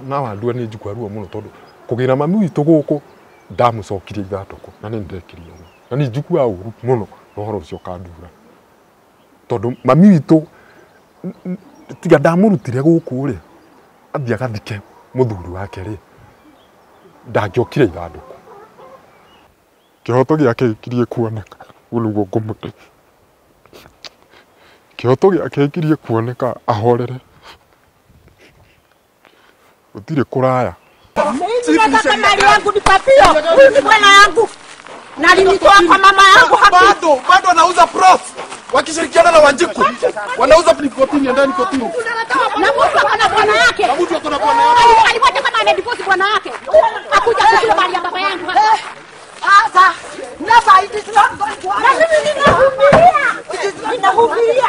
Na Wandua nĩ njigua ruo mũno tondũ kũgĩra mami witũ gũkũ ndamũcokirie ithandũkũ na nĩ ndekire ũguo. Na nĩ njiguaga ũru mũno na ũhoro ũcio ũkandura. Tondũ mami witũ tiga ndamũrutire gũkũ rĩ, athiĩ agathike mũthuri wake rĩ, ndangĩokire ithandũkũ. Kĩhoto gĩake gĩkirie kuoneka, ũguo nĩguo ngũmwĩra. Kĩhoto gĩake gĩkirie kuoneka ahorere. Gũtirĩ kũraya. Mimi nataka mali yangu nipatio. Huyu ni bwana yangu. Na alinitoa kwa mama yangu haki. Bado wanauza prof wakishirikiana na Wanjiku. Wanauza kotini ndani kotini. Na mtu akona bwana yake. Na mtu akona bwana yake. Alikuwa kama amedivorce bwana yake. Akuja kukula mali ya baba yangu hapa. Asa, never, it is not going to happen. Na mimi ninahubiria. Ninahubiria.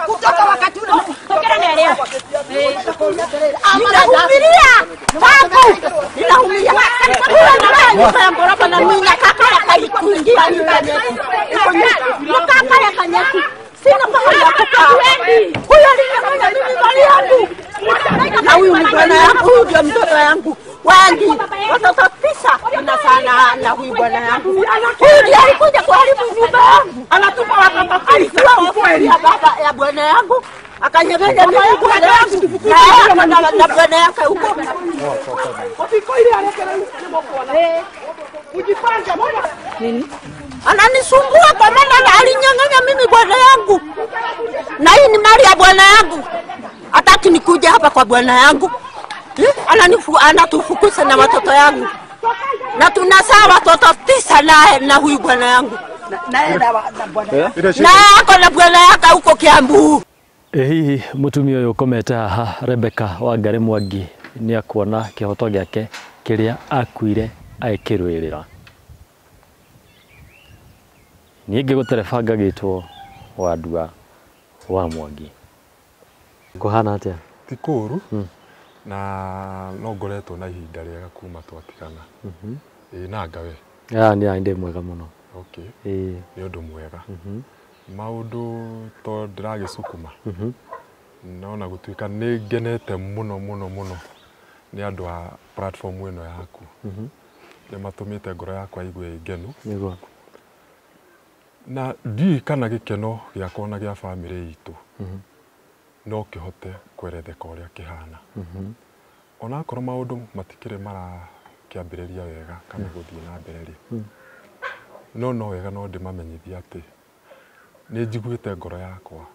Kutoka wakati ule ninahubiria tangu ninahubiria kula na nyumba ya ghorofa na mimi na kaka yakaingia na kaka yakanyaki. Sina mahali ya kukaa. Huyo alinyang'anya mimi mali yangu. Na huyu ni bwana yangu, huyu ndio mtoto yangu. Wengi watoto 9 na sana na huyu bwana yangu. Huyu ndiye alikuja kuharibu nyumba yangu. Anatupa watoto 9 ya baba ya bwana yangu. Akanyang'anya mimi bwana yangu. Na bwana yake huko. Nini? Ananisumbua kwa maana alinyang'anya mimi bwana yangu. Na hii ni mali ya bwana yangu. Hataki nikuje hapa kwa bwana yangu. Anatufukuza na watoto yangu. Na tunazaa watoto 9 na huyu bwana yangu. Na ako na bwana yake huko Kiambu. Hihi mutumia ũyũ ũkomete haha Rebecca Wangari Mwangi nĩ akuona kĩhoto gĩake kĩrĩa akuire agĩkĩrũĩrĩra. Niĩ ngĩgũtereba ngagĩtwo Wandua wa Mwangi. Kũhana atĩa? Ti kũũru. Na no ngoretwo na ihinda rĩega kuma twatigana. Ĩĩ na we. Ya ni ndĩ mwega mũno. Okay. Ĩĩ. Nĩ ũndũ mwega. Maũndũ to ndĩragĩcukuma. No na gũtuĩka nĩ ngenete mũno mũno mũno nĩ andũ a platform ĩno yaku. Nĩ matũmĩte ngoro yakwa igue ĩ ngenu. Nĩguo. Na ndiũĩ kana gĩkeno gĩakwa na gĩa bamĩrĩ itũ no kĩhote kweretheka ũrĩa kĩhana. Onakorwo maũndũ matikĩrĩ marakĩambĩrĩria wega kana gũthiĩ na mbere rĩ, no wega no ndĩmamenyithie atĩ nĩ njiguĩte ngoro yakwa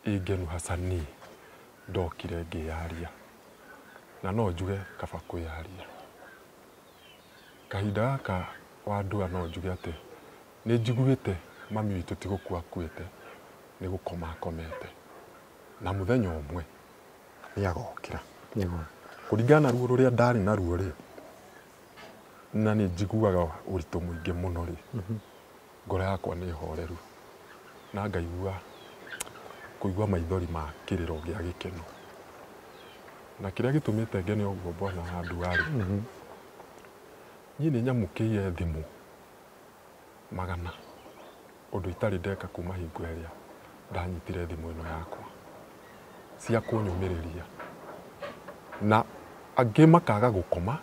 ĩ ngenu haca niĩ ndokire ngĩyaria. Na no njuge kaba kwĩyaria. Kahinda gaka Wandua no njuge atĩ nĩ njiguĩte mami witũ ti gũkua akuĩte, nĩ gũkoma akomete. Na mũthenya ũmwe nĩ agokĩra. Kũringana na ruo rũrĩa ndarĩ naruo rĩ, na nĩ njiguaga ũritũ mũingĩ mũno rĩ, ngoro yakwa nĩ horeru. Na ngaigua kũigua maithori ma kĩrĩro gĩa gĩkeno. Na kĩrĩa gĩtũmĩte ngene ũguo bwana Wandua rĩ, niĩ nĩ nyamũkĩire thimũ 100 ũndũ itarĩ ndeka kuma hingo ĩrĩa ndanyitire thimũ ĩno yakwa cia kũnyũmĩrĩria. Na angĩ makaga gũkoma,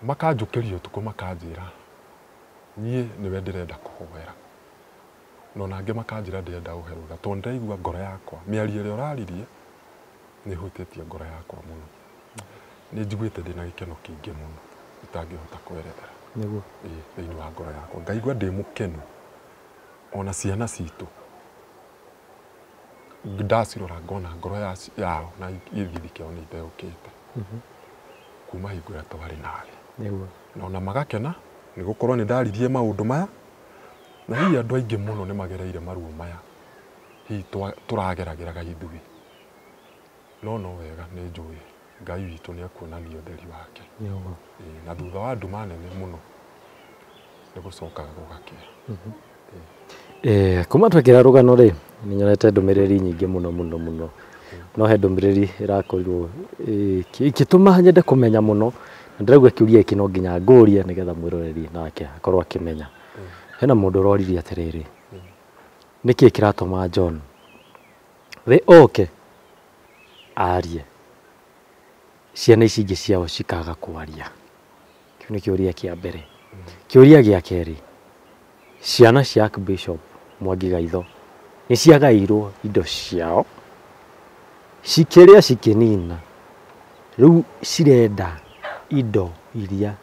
makanjũkĩria ũtukũ makanjĩra niĩ nĩwe ndĩrenda kũhoera. No na angĩ makanjĩra ndĩrenda ũhe rũtha tondũ ndĩraigua ngoro yakwa mĩario ĩrĩa ũraririe nĩ ĩhutĩtie ngoro yakwa mũno. Nĩ njiguĩte ndĩna gĩkeno kĩingĩ mũno itangĩhota kwerethera. Nĩguo. Ĩĩ thĩinĩ wa ngoro yakwa ngaigua ndĩ mũkenu. Ona ciana citũ ndacirora ngona ngoro yao na gĩthithi kĩao nĩ itheũkĩte kuma hingo ĩrĩa twarĩ nawe. Nĩguo. Na ona magakena nĩ gũkorwo nĩ ndaririe maũndũ maya na hihi andũ aingĩ mũno nĩ magereire maruo maya hihi tũrageragĩraga ithuĩ. No wega nĩ njũĩ Ngai witũ nĩ ekuonania ũtheri wake. Nĩguo. Na thutha wa nduma nene mũno nĩ gũcokaga gũgakĩa. Kuma twekĩra rũgano rĩ, nĩ nyonete ndũmĩrĩri nyingĩ mũno mũno mũno. No he ndũmĩrĩri ĩrakorirwo ĩgĩtũma nyende kũmenya mũno na ndĩraigua kĩũria gĩkĩ no nginya ngũrie nĩgetha mwĩroreri nake akorwo akĩmenya. Hena mũndũ ũroririe atĩrĩrĩ, nĩkĩĩ kĩratũma John We oke arie ciana ici ingĩ ciao cikaga kwaria. Kĩu nĩ kĩũria kĩa mbere. Kĩũria gĩa kerĩ, ciana cia Archbishop Mwangi Gaitho nĩ ciagairwo indo ciao cikĩrĩa cikĩnina, rĩu cirenda indo iria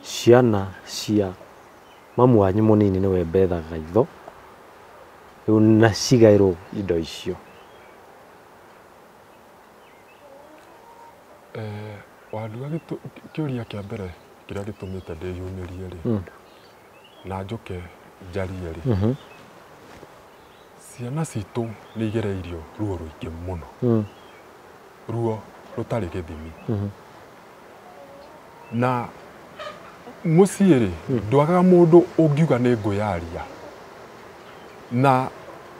ciana cia mamu wanyu mũnini nĩwe Betha Gaitho, rĩu na cigairwo indo icio. Wandua kĩũria kĩa mbere kĩrĩa gĩtũmĩte ndĩyumĩrie rĩ, na njoke njarie rĩ, ciana citũ nĩ igereirio ruo rũingĩ mũno, ruo rũtarĩ gĩthimi. Na mũciĩ rĩ, ndwagaga mũndũ ũngiuga nĩ ngwĩyaria. Na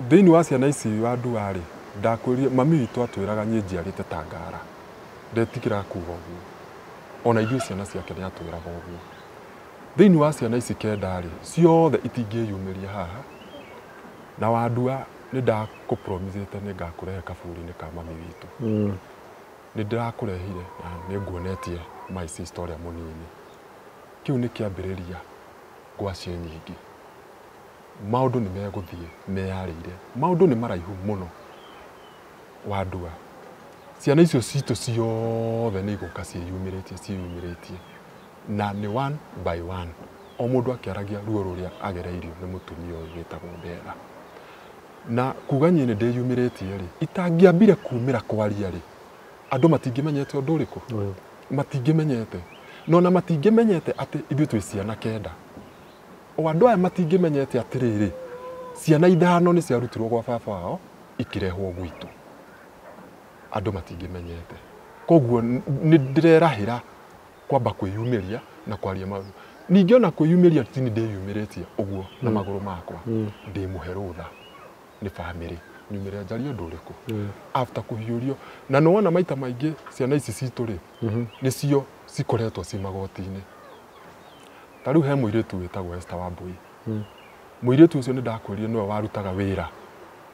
thĩinĩ wa ciana ici Wandua rĩ, ndakwĩrire mami witũ atwĩraga niĩ njiarĩte ta ngara, ndetigĩraga kuga ũguo. Ona ithuĩ ciana ciake nĩ atwĩraga ũguo. Thĩinĩ wa ciana ici 9 rĩ, ciothe itingĩyumĩria haha. Na Wandua nĩ ndakũpromisĩte nĩ ngakũrehe kaburi-inĩ ka mami witũ. Nĩ ndĩrakũrehire na nĩ nguonetie my sister ũrĩa mũnini. Kĩu nĩ kĩambĩrĩria ngwacĩ nyingĩ. Maũndũ nĩ megũthiĩ meyarĩire. Maũndũ nĩ maraihu mũno Wandua. Ciana icio citũ ciothe nĩ igũka ciĩyumĩrĩtie, na nĩ one by one, o mũndũ akĩaragia ruo rũrĩa agereirio nĩ mũtumia ũyũ wĩtagwo Betha. Na kuga niĩ nĩ ndĩyumĩrĩtie rĩ, itangĩambire kumĩra kwaria rĩ, andũ matingĩmenyete ũndũ ũrĩkũ, matingĩmenyete. No na matingĩmenyete atĩ ithuĩ twĩ ciana 9. O andũ aya matingĩmenyete atĩrĩrĩ, ciana 5 nĩ ciarutirwo gwa baba wao ikĩrehwo gwitũ. Andũ matingĩmenyete. Koguo nĩ ndĩrerahĩra kwamba kwĩyumĩria na kwaria maũndũ. Ningĩ ona kwĩyumĩria ti nĩ ndĩyumĩrĩtie ũguo na magũrũ makwa, ndĩmũhe rũtha nĩ bamĩrĩ nyumĩre njarie ũndũ ũrĩkũ after kũhiũrio. Na nĩwona maita maingĩ ciana ici citũ rĩ, nĩcio cikoretwo ci magoti-inĩ. Ta rĩu he mũirĩtu wĩtagwo Esther Wambui. Mũirĩtu ũcio nĩ ndakwĩrire nĩwe warutaga wĩra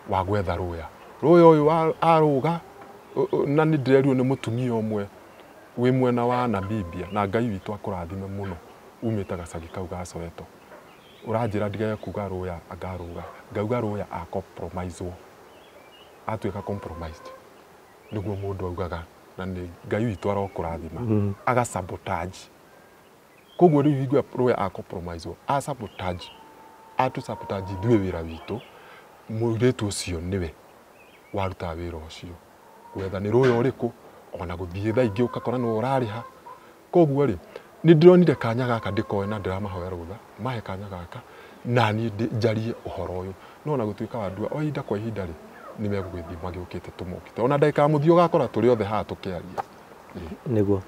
wa gwetha rũya. Rũya ũyũ arũga, na nĩ ndĩrerirwo nĩ mũtumia ũmwe wĩ mwena wa Namibia, na Ngai witũ akũrathime mũno, umĩte gacagi kau ga Soweto. Ũranjĩra ndigage kuga rũya angarũga, ngauga rũya a compromise-wo, atuĩka compromised nĩguo mũndũ augaga, na nĩ Ngai witũ arokũrathima, aga sabotage. Koguo rĩu hingo rũya a compromise-wo, a sabotage, atu sabotage ithuĩ wĩra witũ, mũirĩtu ũcio nĩwe warutaga wĩra ũcio gwetha nĩ rũya ũrĩkũ, ona gũthiĩ thaa ingĩ ũgakora nĩwe ũrarĩha. Koguo rĩ, nĩ ndĩronire kanya gaka ndĩkoe na ndĩramahoya rũtha, mahe kanya gaka na niĩ njarie ũhoro ũyũ. No ona gũtuĩka Wandua o ihinda kwa ihinda rĩ, nĩ megũgĩthiĩ magĩũkĩte tũmokĩte. Ona ndagĩka ya mũthia ũgakora tũrĩ othe haha tũkĩaria. Nĩguo.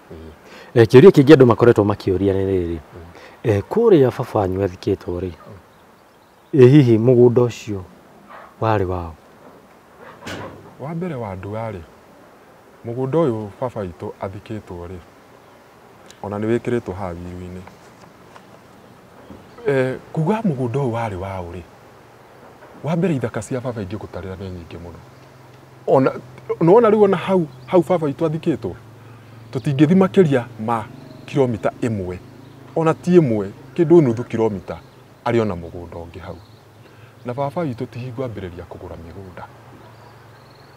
Kĩũria kĩngĩ andũ makoretwo makĩũria nĩ rĩrĩ, kũrĩa baba wanyu athikĩtwo rĩ, ĩ hihi mũgũnda ũcio warĩ wao? Wa mbere Wandua rĩ, mũgũnda ũyũ baba witũ athikĩtwo rĩ, ona nĩ wĩkĩrĩtwo haha wiru-inĩ. Kuga mũgũnda ũyũ warĩ wao rĩ, wa mbere ithaka cia baba ingĩgũtarĩra nĩ nyingĩ mũno. Ona nĩwona rĩu ona hau baba witũ athikĩtwo, tũtingĩthiĩ makĩria ma kilomita 1, ona ti 1, kĩndũ nuthu kilomita, arĩ ona mũgũnda ũngĩ hau. Na baba witũ ti hingo ambĩrĩria kũgũra mĩgũnda,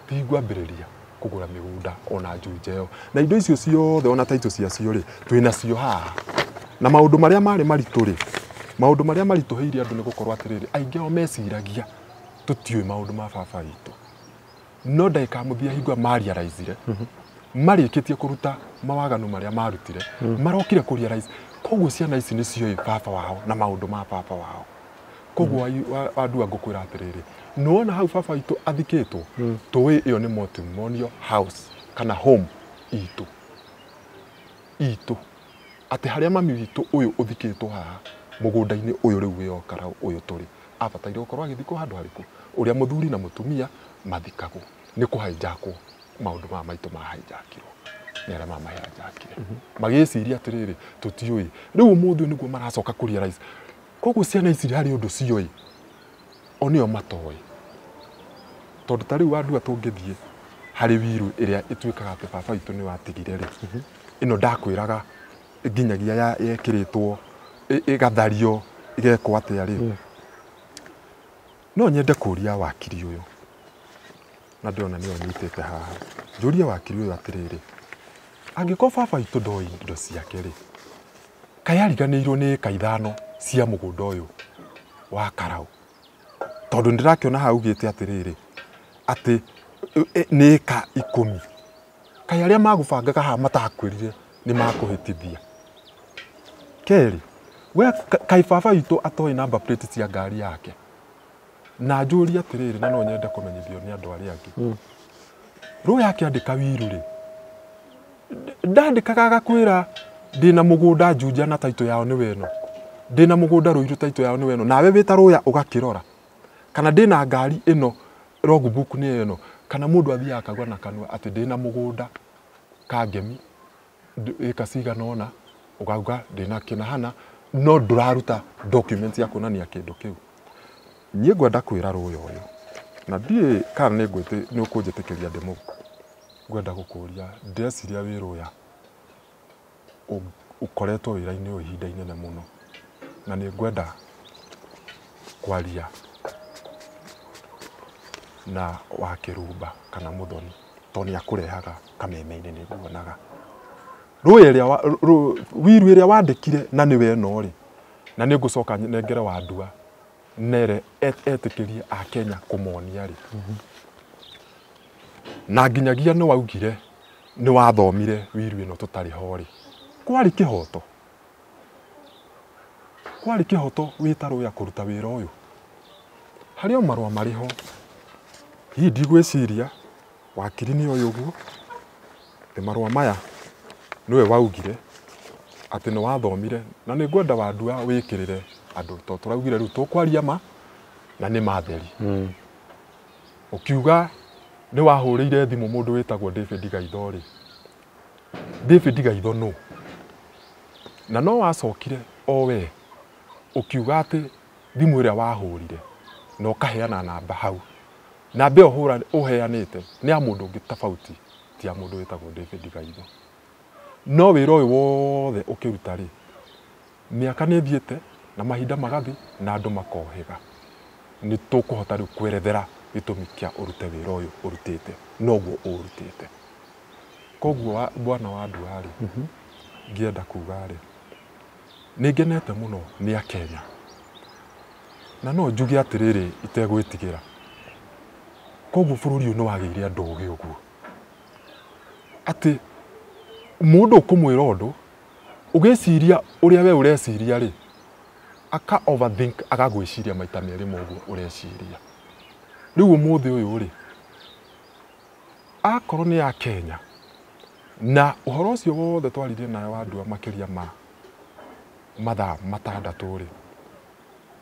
ti hingo ambĩrĩria kũgũra mĩgũnda ona Juja ĩyo. Na indo icio ciothe ona taitũ ciacio rĩ, twĩnacio haha. Na maũndũ marĩa marĩ maritũ rĩ, maũndũ marĩa maritũhĩire andũ nĩ gũkorwo atĩrĩrĩ, aingĩ ao meciragia tũtiũĩ maũndũ ma baba witũ. No ndagĩka ya mũthia hingo marealize-ire, marĩkĩtie kũruta mawaganu marĩa marutire, marokire kũrealize. Koguo ciana ici nĩ cioĩ baba wao na maũndũ ma baba wao. Koguo Wandua ngũkwĩra atĩrĩrĩ, nĩwona hau baba witũ athikĩtwo, tũĩ ĩyo nĩ matrimonial house kana home itũ. Atĩ harĩa mami witũ ũyũ ũthikĩtwo haha mũgũnda-inĩ ũyũ rĩu wĩ o Karau ũyũ tũrĩ, abataire gũkorwo agĩthikwo handũ harĩkũ? Ũrĩa mũthuri na mũtumia mathikagwo. Nĩ kũhaijakwo maũndũ maya maitũ mahaijakirwo nĩ arĩa mamahijakire, magĩciria atĩrĩrĩ, tũtiũĩ. Rĩu ũmũthĩ nĩguo maracoka kũrealize. Koguo ciana ici harĩ ũndũ cioĩ, o nĩo matoĩ. Tondũ ta rĩu Wandua tũngĩthiĩ harĩ wiru ĩrĩa ĩtuĩkaga atĩ baba witũ nĩ watigire rĩ, ĩno ndakwĩraga nginyagia yekĩrĩtwo ĩgathario ĩgekwo atĩa rĩ. No nyende kũria wakiri ũyũ, na ndĩrona nĩwe ũnyitĩte haha, njũrie wakiri ũyũ atĩrĩrĩ, angĩkorwo baba witũ ndoĩ indo ciake rĩ, kaĩ ariganĩirwo nĩ ĩka 5 cia mũgũnda ũyũ wa Karau? Tondũ ndĩrakĩona hau augĩte atĩrĩrĩ atĩ nĩ ĩka 10. Kaĩ arĩa magũbangaga haha matakwĩrire nĩ makũhĩtithia? Kerĩ, we kaĩ baba witũ atoĩ number plate cia ngari yake? Na njũrie atĩrĩrĩ, na no nyende kũmenyithio nĩ andũ arĩa angĩ, Rũya akĩandĩka wiru rĩ, ndandĩkaga agakwĩra ndĩna mũgũnda Juja na taito yao nĩwe ĩno, ndĩna mũgũnda Ruiru taito yao nĩwe ĩno, nawe wĩta Rũya ũgakĩrora, kana ndĩna ngari ĩno logbook nĩ ĩno, kana mũndũ athiaga akauga na kanua atĩ ndĩna mũgũnda Kangemi ĩka cigana ũna, ũkauga ndĩna kĩnahana, no ndũraruta document ya kuonania kĩndũ kĩu. Niĩ ngwenda kwĩra Rũya ũyũ, na ndiĩ kana nĩ ũkũnjĩtĩkĩria ndĩmũ, ngwenda gũkũria, ndĩreciria wĩ Rũya ũkoretwo wĩra-inĩ ũyũ ihinda inene mũno, na nĩ ngwenda kwaria na wa Kĩrumba kana Mũthoni, tondũ nĩ akũrehaga kameme-inĩ nĩ nguonaga. Rũya ĩrĩa wiru ĩrĩa wandĩkire na nĩwe ĩno rĩ, na nĩ ngũcoka nengere Wandua nere etĩkĩrie a Kenya kũmonia rĩ. Na nginyagia nĩ waugire nĩ wathomire wiru ĩno tũtarĩ ho rĩ, kwarĩ kĩhoto, kwarĩ kĩhoto wĩta Rũya kũruta wĩra ũyũ? Harĩ o marũa marĩ ho, hihi ndigwĩciria wakiri nĩ ũyũ ũguo, atĩ marũa maya nĩwe waugire atĩ nĩ wathomire, na nĩ ngwenda Wandua wĩkĩrĩre andũ, tondũ tũraugire rĩu tũkwaria ma na nĩ matheri. Ũkiuga nĩ wahũrĩire thimũ mũndũ wĩtagwo David Gaitho rĩ, David Gaitho nũ? Na no wacokire o we ũkiuga atĩ thimũ ĩrĩa wahũrire na ũkaheana namba hau, namba ĩyo ũheanĩte nĩ ya mũndũ ũngĩ tofauti, ti ya mũndũ wĩtagwo David Gaitho. No wĩra ũyũ wothe ũkĩruta rĩ, mĩaka nĩ ĩthiĩte na mahinda magathi na andũ makohĩga, nĩ tũkũhota rĩu kwerethera gĩtũmi kĩa ũrute wĩra ũyũ ũrutĩte noguo ũrutĩte. Koguo bwana Wandua rĩ, ngĩenda kuga rĩ, nĩ ngenete mũno nĩ Akenya, na no njuge atĩrĩrĩ itegwĩtigĩra, koguo bũrũri ũyũ nĩ wagĩire andũ ogĩ ũguo atĩ mũndũ ũkũmwĩra ũndũ ũgĩciria ũrĩa we ũreciria rĩ, aka overthink agagwĩciria maita merĩ ma ũguo ũreciria. Rĩu ũmũthĩ ũyũ rĩ, akorwo nĩ ya Kenya na ũhoro ũcio wothe twaririe nawe Wandua makĩria ma mathaa 6 rĩ,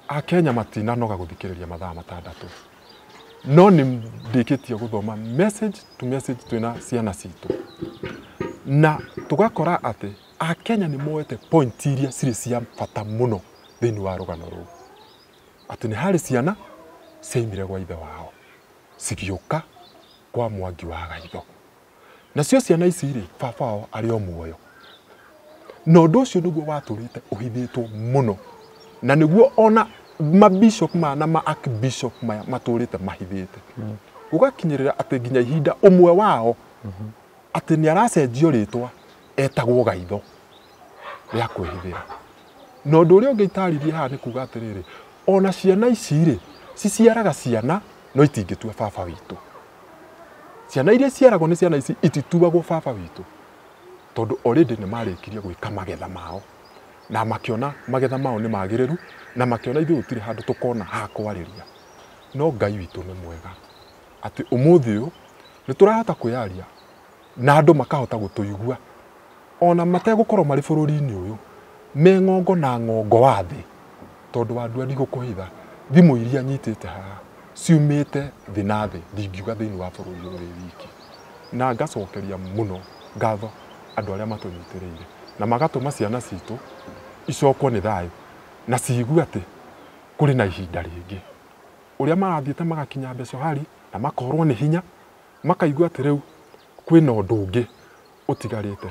Akenya matinanoga gũthikĩrĩria mathaa 6, no nĩ ndĩkĩtie gũthoma message to message twĩna ciana citũ, na tũgakora atĩ Akenya nĩ moete point iria cirĩ cia bata mũno thĩinĩ wa rũgano rũu, atĩ nĩ harĩ ciana ciaimire gwa ithe wao cigĩũka kwa Mwangi wa Gaitho, nacio ciana ici rĩ, baba wao arĩ o muoyo, na ũndũ ũcio nĩguo watũrĩte ũhithĩtwo mũno, na nĩguo ona mabishop maya na ma archbishop maya matũrĩte mahithĩte, gũgakinyĩrĩra atĩ nginya ihinda ũmwe wao atĩ nĩ aracenjio rĩtwa etagwo Gaitho rĩa kwĩhithĩra. Na ũndũ ũrĩa ũngĩ itaririe haha nĩ kuga atĩrĩrĩ, ona ciana ici rĩ, ciciaraga ciana no itingĩtua baba witũ. Ciana iria ciaragwo nĩ ciana ici itituagwo baba witũ, tondũ already nĩ marĩkirie gwĩka magetha mao, na makĩona magetha mao nĩ magĩrĩru, na makĩona ithuĩ gũtirĩ handũ tũkona ha kwarĩria. No Ngai witũ nĩ mwega atĩ ũmũthĩ ũyũ nĩ tũrahota kwĩyaria na andũ makahota gũtũigua ona mategũkorwo marĩ bũrũri-inĩ ũyũ, me ng'ongo na ng'ongo wa thĩ, tondũ Wandua ndigũkũhitha, thimũ iria nyitĩte haha ciumĩte thĩ na thĩ, ndingiuga thĩinĩ wa bũrũri ũyũ wĩ wiki. Na ngacokeria mũno ngatho andũ arĩa matũnyitĩrĩire na magatũma ciana citũ icokwo nĩ thayũ na ciigue atĩ kũrĩ na ihinda rĩngĩ. Ũrĩa marathiĩte magakinya mbecohari na makorwo nĩ hinya, makaigua atĩ rĩu kwĩna ũndũ ũngĩ ũtigarĩte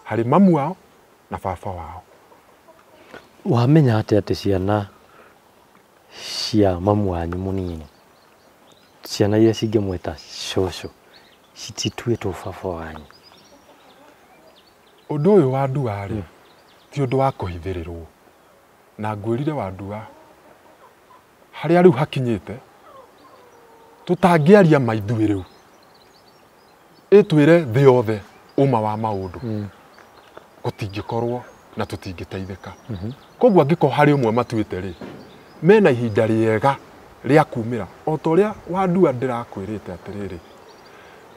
harĩ mamu wao na baba wao. Wamenya atĩa atĩ ciana cia mamu wanyu mũnini, ciana iria cingĩmwĩta cũcũ, citituĩtwo baba wanyu? Ũndũ ũyũ wa ndua rĩ, ti ũndũ wa kũhithĩrĩrwo, na ngwĩrire wa ndua harĩa rĩu hakinyĩte tũtangĩaria maithuĩ rĩu ĩtwĩre thĩ yothe ũma wa maũndũ, gũtingĩkorwo na tũtingĩteithĩka. Koguo angĩkorwo harĩ ũmwe matuĩte rĩ, mena ihinda rĩega rĩa kumĩra o ta ũrĩa wa ndua ndĩrakwĩrĩte atĩrĩrĩ,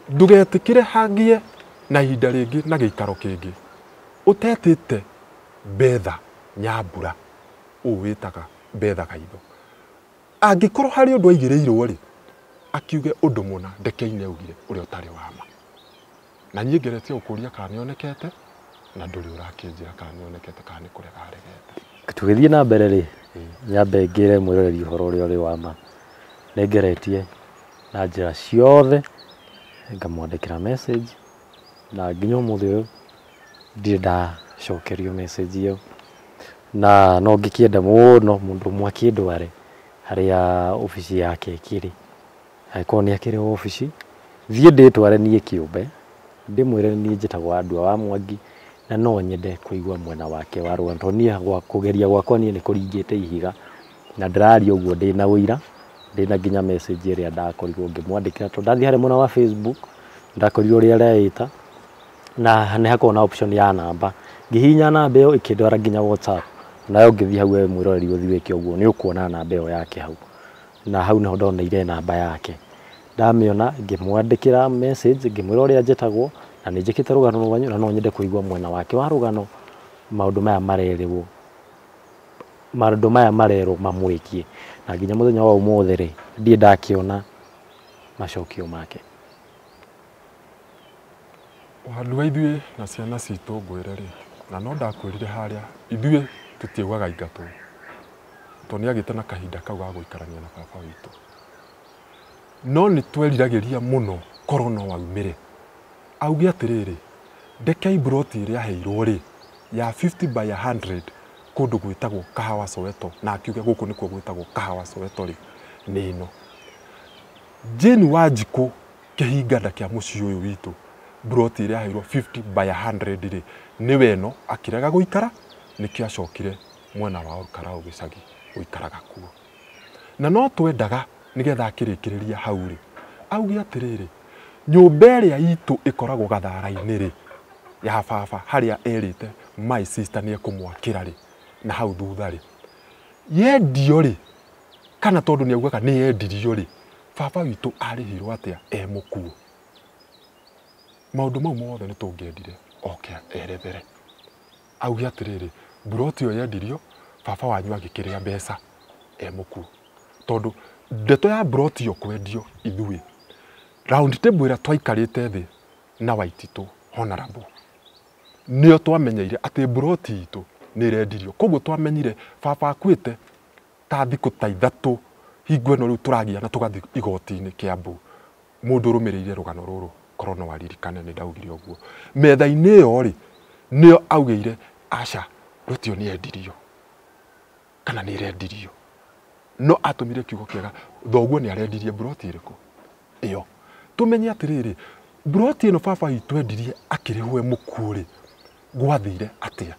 ndũgetĩkĩre hagĩe na ihinda rĩngĩ na gĩikaro kĩngĩ ũtetĩte Betha Nyambura, ũũ wĩtaga Betha Gaitho. Angĩkorwo harĩ ũndũ aigĩrĩirwo rĩ, akiuge ũndũ mũna Ndekeini augire ũrĩa ũtarĩ wa ma. Na niĩ ngeretie gũkũria kana nĩonekete, na ndũrĩ ũrakĩnjĩra kana nĩonekete kana nĩ kũrega aregete. Tũgĩthiĩ na mbere rĩ, nyambe ngĩre mwĩroreri ũhoro ũrĩa ũrĩ wa ma. Nĩngeretie na njĩra ciothe, ngamwandĩkĩra message, na nginya ũmũthĩ ũyũ ndirĩ ndacokerio message ĩyo. Na no ngĩkĩenda mũno mũndũ ũmwe akĩndware harĩa obici yake ĩkĩrĩ, angĩkorwo nĩ akĩrĩ obici, thiĩ ndĩtware niĩ kĩũmbe, ndĩmwĩre niĩ njĩtagwo Wandua wa Mwangi, na no nyende kũigua mwena wake wa rũgano, tondũ niĩ kũgeria gwakwa niĩ nĩ kũringĩte ihiga, na ndĩraria ũguo ndĩna ũira, ndĩna nginya message ĩrĩa ndakorirwo ngĩmwandĩkĩra, tondũ ndathiĩ harĩa mwena wa Facebook, ndakorirwo ũrĩa areĩta, na nĩ hakoragwo na option ya namba, ngĩhihinya namba ĩyo ĩkĩndwara nginya WhatsApp, nayo ũngĩthiĩ hau we mwĩroreri ũthiĩ wĩke ũguo nĩ ũkuona namba ĩyo yake hau, na hau nĩho ndoneire namba yake. Ndamĩona ngĩmwandĩkĩra message, ngĩmwĩra ũrĩa njĩtagwo, na nĩ njĩkĩte rũgano rwanyu, na no nyende kũigua mwena wake wa rũgano, maũndũ maya marerwo, maũndũ maya marerwo mamwĩkie, na nginya mũthenya wa ũmũthĩ rĩ, ndirĩ ndakĩona macokio make. Wandua ithuĩ na ciana citũ ngwĩre rĩ, na no ndakwĩrire harĩa ithuĩ tũtiaugaga ingatwo, tondũ nĩagĩte na kahinda kau ga gũikarania na baba witũ. No nĩ tweriragĩria mũno korwo no aumĩre auge atĩrĩrĩ, Ndekei mburoti ĩrĩa aheirwo rĩ ya 50 by 100 kũndũ gwĩtagwo Kahawa Soweto, na akiuge gũkũ nĩkuo gwĩtagwo Kahawa Soweto rĩ, nĩ ĩno. Jane Wanjikũ kĩhinganda kĩa mũciĩ ũyũ witũ, mburoti ĩrĩa aheirwo 50 by 100 rĩ, nĩwe ĩno, akĩrega gũikara, nĩkĩo acokire mwena wa Olkalau gĩcagi gũikaraga kuo. Na no twendaga nĩgetha akĩrĩkĩrĩria hau rĩ, auge atĩrĩrĩ, nyũmba ĩrĩa itũ ĩkoragwo gathara-inĩ rĩ, ya baba harĩa erĩte my sister nĩ ekũmwakĩra rĩ, na hau thutha rĩ, yendio rĩ, kana tondũ nĩ augaga nĩ yendirio rĩ, baba witũ arĩhirwo atĩa e mũkuũ? Maũndũ mau mothe nĩ tũngĩendire oke erethere, auge atĩrĩrĩ, mburoti ĩyo yendirio, baba wanyu agĩkĩrĩa mbeca e mũkuũ. Tondũ ndeto ya mburoti ĩyo kwendio ithuĩ, round table ĩrĩa twaikarĩte thĩ na Waititũ Honorable, nĩyo twamenyeire atĩ mburoti itũ nĩ ĩrendirio. Koguo twamenyire baba akuĩte ta thikũ ta ithatũ hingo ĩno rĩu tũragia na tũgathiĩ igoti-inĩ Kiambu. Mũndũ ũrũmĩrĩire rũgano rũrũ korwo no aririkane nĩ ndaugire ũguo. Metha-inĩ ĩyo rĩ, nĩyo augĩire aca, rũtio nĩ yendirio kana nĩ ĩrendirio. No atũmire kiugo kĩega, thoguo nĩ arendirie mburoti ĩrĩkũ? Ĩyo. Tũmenye atĩrĩrĩ, mburoti ĩno baba witũ endirie akĩrĩhwo e mũkuũ rĩ, gwathire atĩa?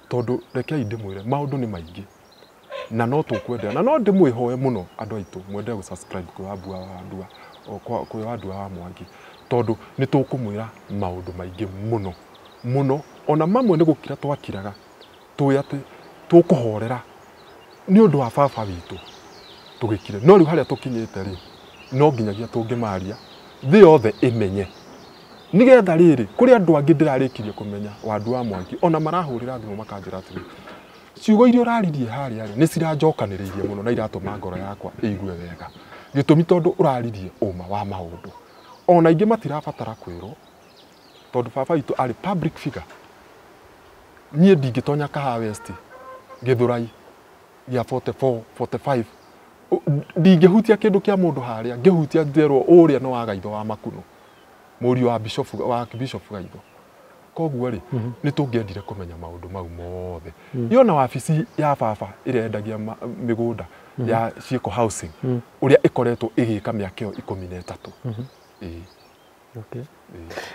Tondũ rekei ndĩmwĩre maũndũ nĩ maingĩ na no tũkwendera, na no ndĩmwĩhoe mũno andũ aitũ mwende gũ subscribe kwĩ Wambua wa Wandua, kwĩ Wandua wa Mwangi, tondũ nĩ tũkũmwĩra maũndũ maingĩ mũno mũno, ona mamwe nĩ gũkira twakiraga tũĩ atĩ tũkũhorera nĩ ũndũ wa baba witũ tũgĩkire. No rĩu harĩa tũkinyĩte rĩ, no nginyagia tũngĩmaria thĩ yothe ĩmenye, nĩgetha rĩrĩ kũrĩ andũ angĩ ndĩrarĩkirie kũmenya Wandua wa Mwangi, ona marahũrĩra thimũ makanjĩra atĩrĩ, ciugo iria ũraririe harĩa rĩ, nĩ ciranjokanĩrĩirie mũno na iratũma ngoro yakwa ĩigue wega. Gĩtũmi tondũ ũraririe ũma wa maũndũ. Ona aingĩ matirabatara kwĩrwo, tondũ baba witũ arĩ public figure. Niĩ ndingĩtonya Kahawa West Gĩthũrai gĩa 44, 45 Ndingĩhutia kĩndũ kĩa mũndũ harĩa, ngĩhutia nderwo ũrĩa nĩ wa Gaitho wa Makuno, mũriũ wa Bishop wa Bishop Gaitho. Koguo rĩ, nĩ tũngĩendire kũmenya maũndũ mau mothe. Yona wabici ya baba ĩrĩa yendagia mĩgũnda ya Ciĩko Housing, ũrĩa ĩkoretwo ĩgĩka mĩaka ĩyo 13. Ĩĩ. Okay.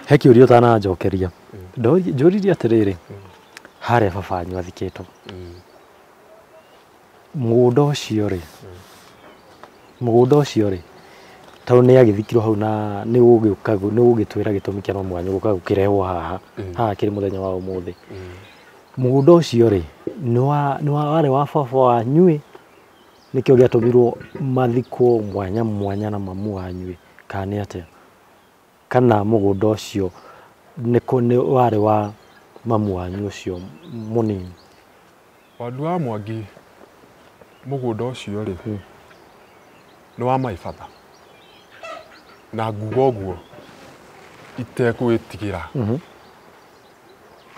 He kĩũria ũtananjokeria. Njũririe atĩrĩrĩ, harĩa baba wanyu athikĩtwo, mũgũnda ũcio rĩ, mũgũnda ũcio rĩ, tondũ nĩ agĩthikirwo hau na nĩ ũgĩũka nĩ ũgĩtwĩra gĩtũmi kĩa mami wanyu gũka gũkĩrehwo haha haha kĩrĩ mũthenya wa ũmũthĩ. Mũgũnda ũcio rĩ, nĩ wa nĩ wa warĩ wa baba wanyu ĩ, nĩkĩo gĩatũmirwo mathikwo mwanya mwanya na mamu wanyu ĩ, kana nĩ atĩa? Kana mũgũnda ũcio nĩ nĩ warĩ wa mamu wanyu ũcio mũnini? Wandu wa Mwangi, mũgũnda ũcio rĩ, nĩ wa my father, na nguga ũguo itegwĩtigĩra.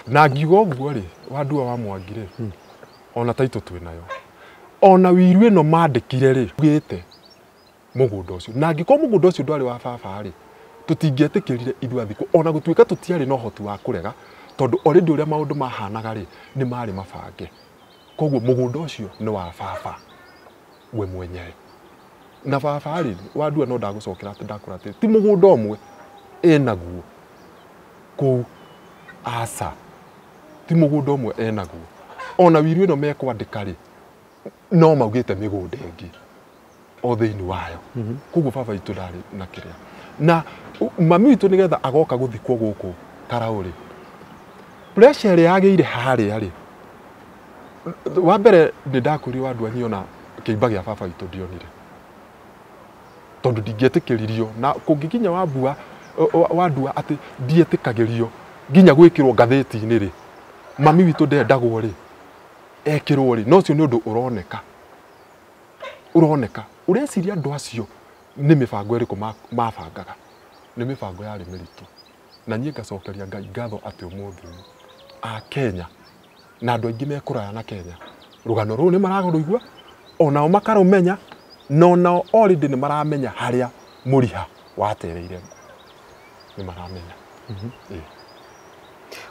Na ngiuga ũguo rĩ, Wandua wa Mwangi rĩ, ona taitũ twĩnayo, ona wiru ĩno mandĩkire rĩ, ugĩte mũgũnda ũcio, na angĩkorwo mũgũnda ũcio ndwarĩ wa baba rĩ, tũtingĩetĩkĩrire ithuĩ athikwo, ona gũtuĩka tũtiarĩ na ũhoti wa kũrega, tondũ already ũrĩa maũndũ mahanaga rĩ, nĩ marĩ mabange. Koguo mũgũnda ũcio nĩ wa baba we mwenyewe. Na baba rĩ, Wandua, no ndagũcokera atĩ ndakũra atĩ ti mũgũnda ũmwe enaguo kũu, aca, ti mũgũnda ũmwe enaguo. Ona wiru ĩno mekwandĩka rĩ, no maugĩte mĩgũnda ĩngĩ o thĩinĩ wayo. Koguo baba witũ ndarĩ na kĩrĩa, na mami witũ nĩgetha agoka gũthikwo gũkũ Karaũ rĩ, pressure ĩrĩa yagĩire harĩa rĩ, wa mbere nĩ ndakwĩrire, Wandua, niĩ ona kĩimba gĩa baba witũ ndionire, tondũ ndingĩetĩkĩririo, na kũngĩkinya wambua Wandua atĩ ndietĩkagĩrio nginya gwĩkĩrwo ngathĩti-inĩ rĩ, mami witũ ndendagwo rĩ ekĩrwo rĩ, no ũcio nĩ ũndũ ũroneka ũroneka. Ũreciria andũ acio nĩ mĩbango ĩrĩkũ mabangaga? Nĩ mĩbango yarĩ mĩritũ, na niĩ ngacokeria Ngai ngatho atĩ ũmũthĩ ũyũ a Kenya na andũ aingĩ me kũraya na Kenya, rũgano rũu nĩ mararũigua, onao makarũmenya, na onao already nĩ maramenya harĩa mũriha watereire, nĩ maramenya. Ĩĩ.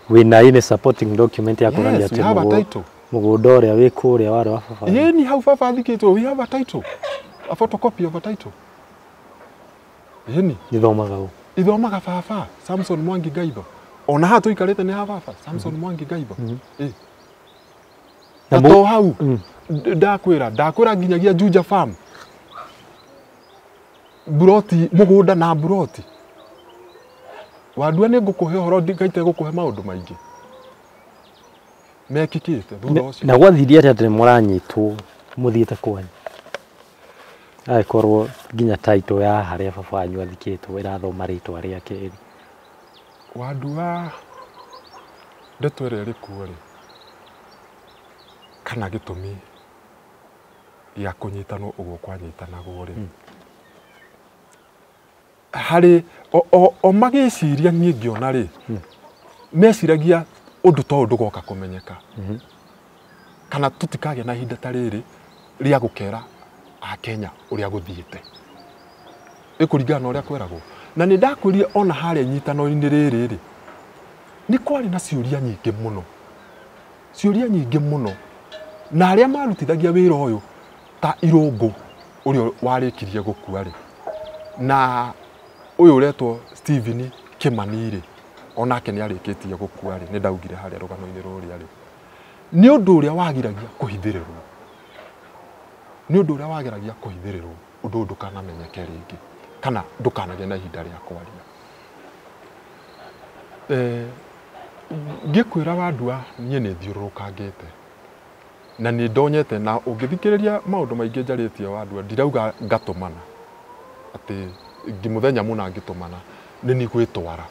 Wĩna any supporting document ya kuonania Yes, we atĩ have a title. Mũgũnda ũrĩa wĩ kũrĩa warĩ wa baba wanyu? Ĩni hau baba athikĩtwo, we have a title, a photocopy of a title. Ĩni. Gĩthomaga ũ? Ithomaga baba Samson Mwangi Gaitho. Ona haha tũikarĩte nĩ ha baba Samson Mwangi Gaitho. Ĩ. Na Na to hau, ndakwĩra nginyagia Juja Farm, buroti, mũgũnda na buroti. Wandua, nĩ ngũkũhe ũhoro, ndingaite gũkũhe maũndũ maingĩ mekĩkĩte thutha ũcio. Na gwathirie atĩa atĩ mũranyitwo mũthiĩte kwanyu, agĩkorwo nginya title ya harĩa baba wanyu athikĩtwo ĩrathoma rĩtwa rĩake? Wandua, ndeto ĩrĩa ĩrĩ kuo rĩ, kana gĩtũmi gĩa kũnyitanwo ũguo kwanyitanagwo rĩ, harĩ o magĩciria, niĩ ngĩona rĩ, meciragia ũndũ ta ũyũ ndũgoka kũmenyeka, kana tũtikagĩa na ihinda ta rĩrĩ rĩa gũkera akenya ũrĩa gũthiĩte, ĩkũringana na ũrĩa kweragwo. Na nĩ ndakwĩrire ona harĩa inyitano-inĩ rĩrĩ rĩ, nĩ kwarĩ na ciũria nyingĩ mũno, ciũria nyingĩ mũno, na arĩa marutithagia wĩra ũyũ ta Irũngũ ũrĩa warĩkirie gũkua rĩ, na ũyũ ũretwo Stephen Kimani rĩ, onake nĩ arĩkĩtie gũkua rĩ, nĩ ndaugire harĩa rũgano-inĩ rũrĩa rĩ, nĩ ũndũ ũrĩa wagiragia kũhithĩrĩrwo, nĩ ũndũ ũrĩa wageragia kũhithĩrĩrwo, ũndũ ũyũ ndũkanamenyeke rĩngĩ, kana ndũkanagĩe na ihinda rĩa kwaria. Ngĩkwĩra Wandua, niĩ nĩ thiũrũrũkangĩte na nĩ ndonyete, na ũngĩthikĩrĩria maũndũ maingĩ njarĩtie, Wandua, ndirauga ngatũmana atĩ mũthenya mũna ngĩtũmana nĩ niĩ gwĩtwara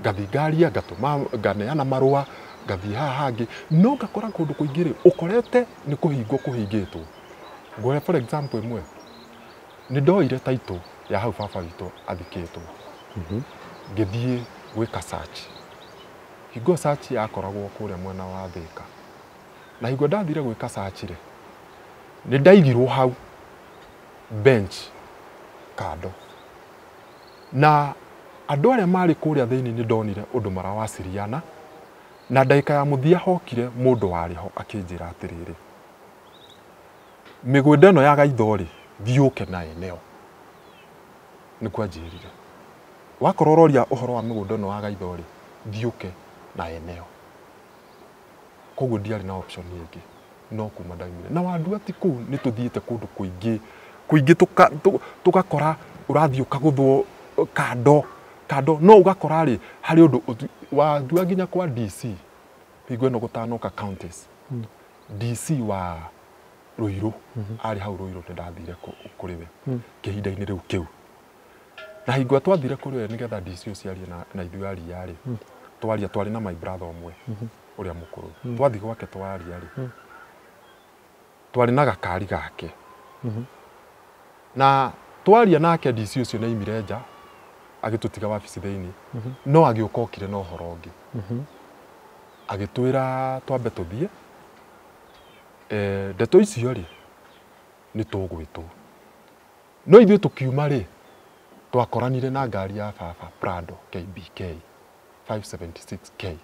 ngathiĩ ngaria, ngatũma, nganeana marũa, ngathiĩ haha hangĩ, no ngakora kũndũ kũingĩ rĩ, ũkorete nĩ kũhingwo kũhingĩtwo. Ngũhe for example ĩmwe, nĩ ndoire title ya hau baba witũ athikĩtwo, ngĩthiĩ gwĩka search. Hingo search yakoragwo kũrĩa mwena wa Thĩka, na hingo ndathire gwĩka search rĩ, nĩ ndaigirwo hau. bench kando na andũ arĩa marĩ kũrĩa thĩinĩ nĩ ndonire ũndũ marawaciriana na ndagĩka ya mũthia hokire mũndũ warĩ ho akĩnjĩra atĩrĩrĩ mĩgũnda ĩno ya Gaitho rĩ thiũke na eneo nĩkuo anjĩrire wakorwo ũroria ũhoro wa mĩgũnda ĩno ya Gaitho rĩ thiũke na eneo koguo ndiarĩ na option ĩngĩ no kuma ndaumire na Wandua ti kũu nĩ tũthiĩte kũndũ kũingĩ kũingĩ tũgakora ũrathiĩ ũkagũthwo kando kando no ũgakora rĩ harĩ ũndũ Wandua nginya kwa DC hingo ĩno gũtanoka counties DC wa Ruiru arĩ hau Ruiru nĩ ndathire kũrĩ we kĩhinda-inĩ rĩu kĩu na hingo twathire kũrĩ we nĩgetha DC ũcio arie na ithuĩ aria rĩ twaria twarĩ na my brother ũmwe ũrĩa mũkũrũ twathiĩ gwake twaria rĩ twarĩ na gakari gake na twaria nake DC ũcio nĩ aimire nja agĩtũtiga wabici thĩinĩ no agĩũka okire na ũhoro ũngĩ agĩtwĩra twambe tũthiĩ ndeto icio rĩ nĩ tũgwĩtwo no ithuĩ tũkiuma rĩ twakoranire na ngari ya baba Prado KBK 576K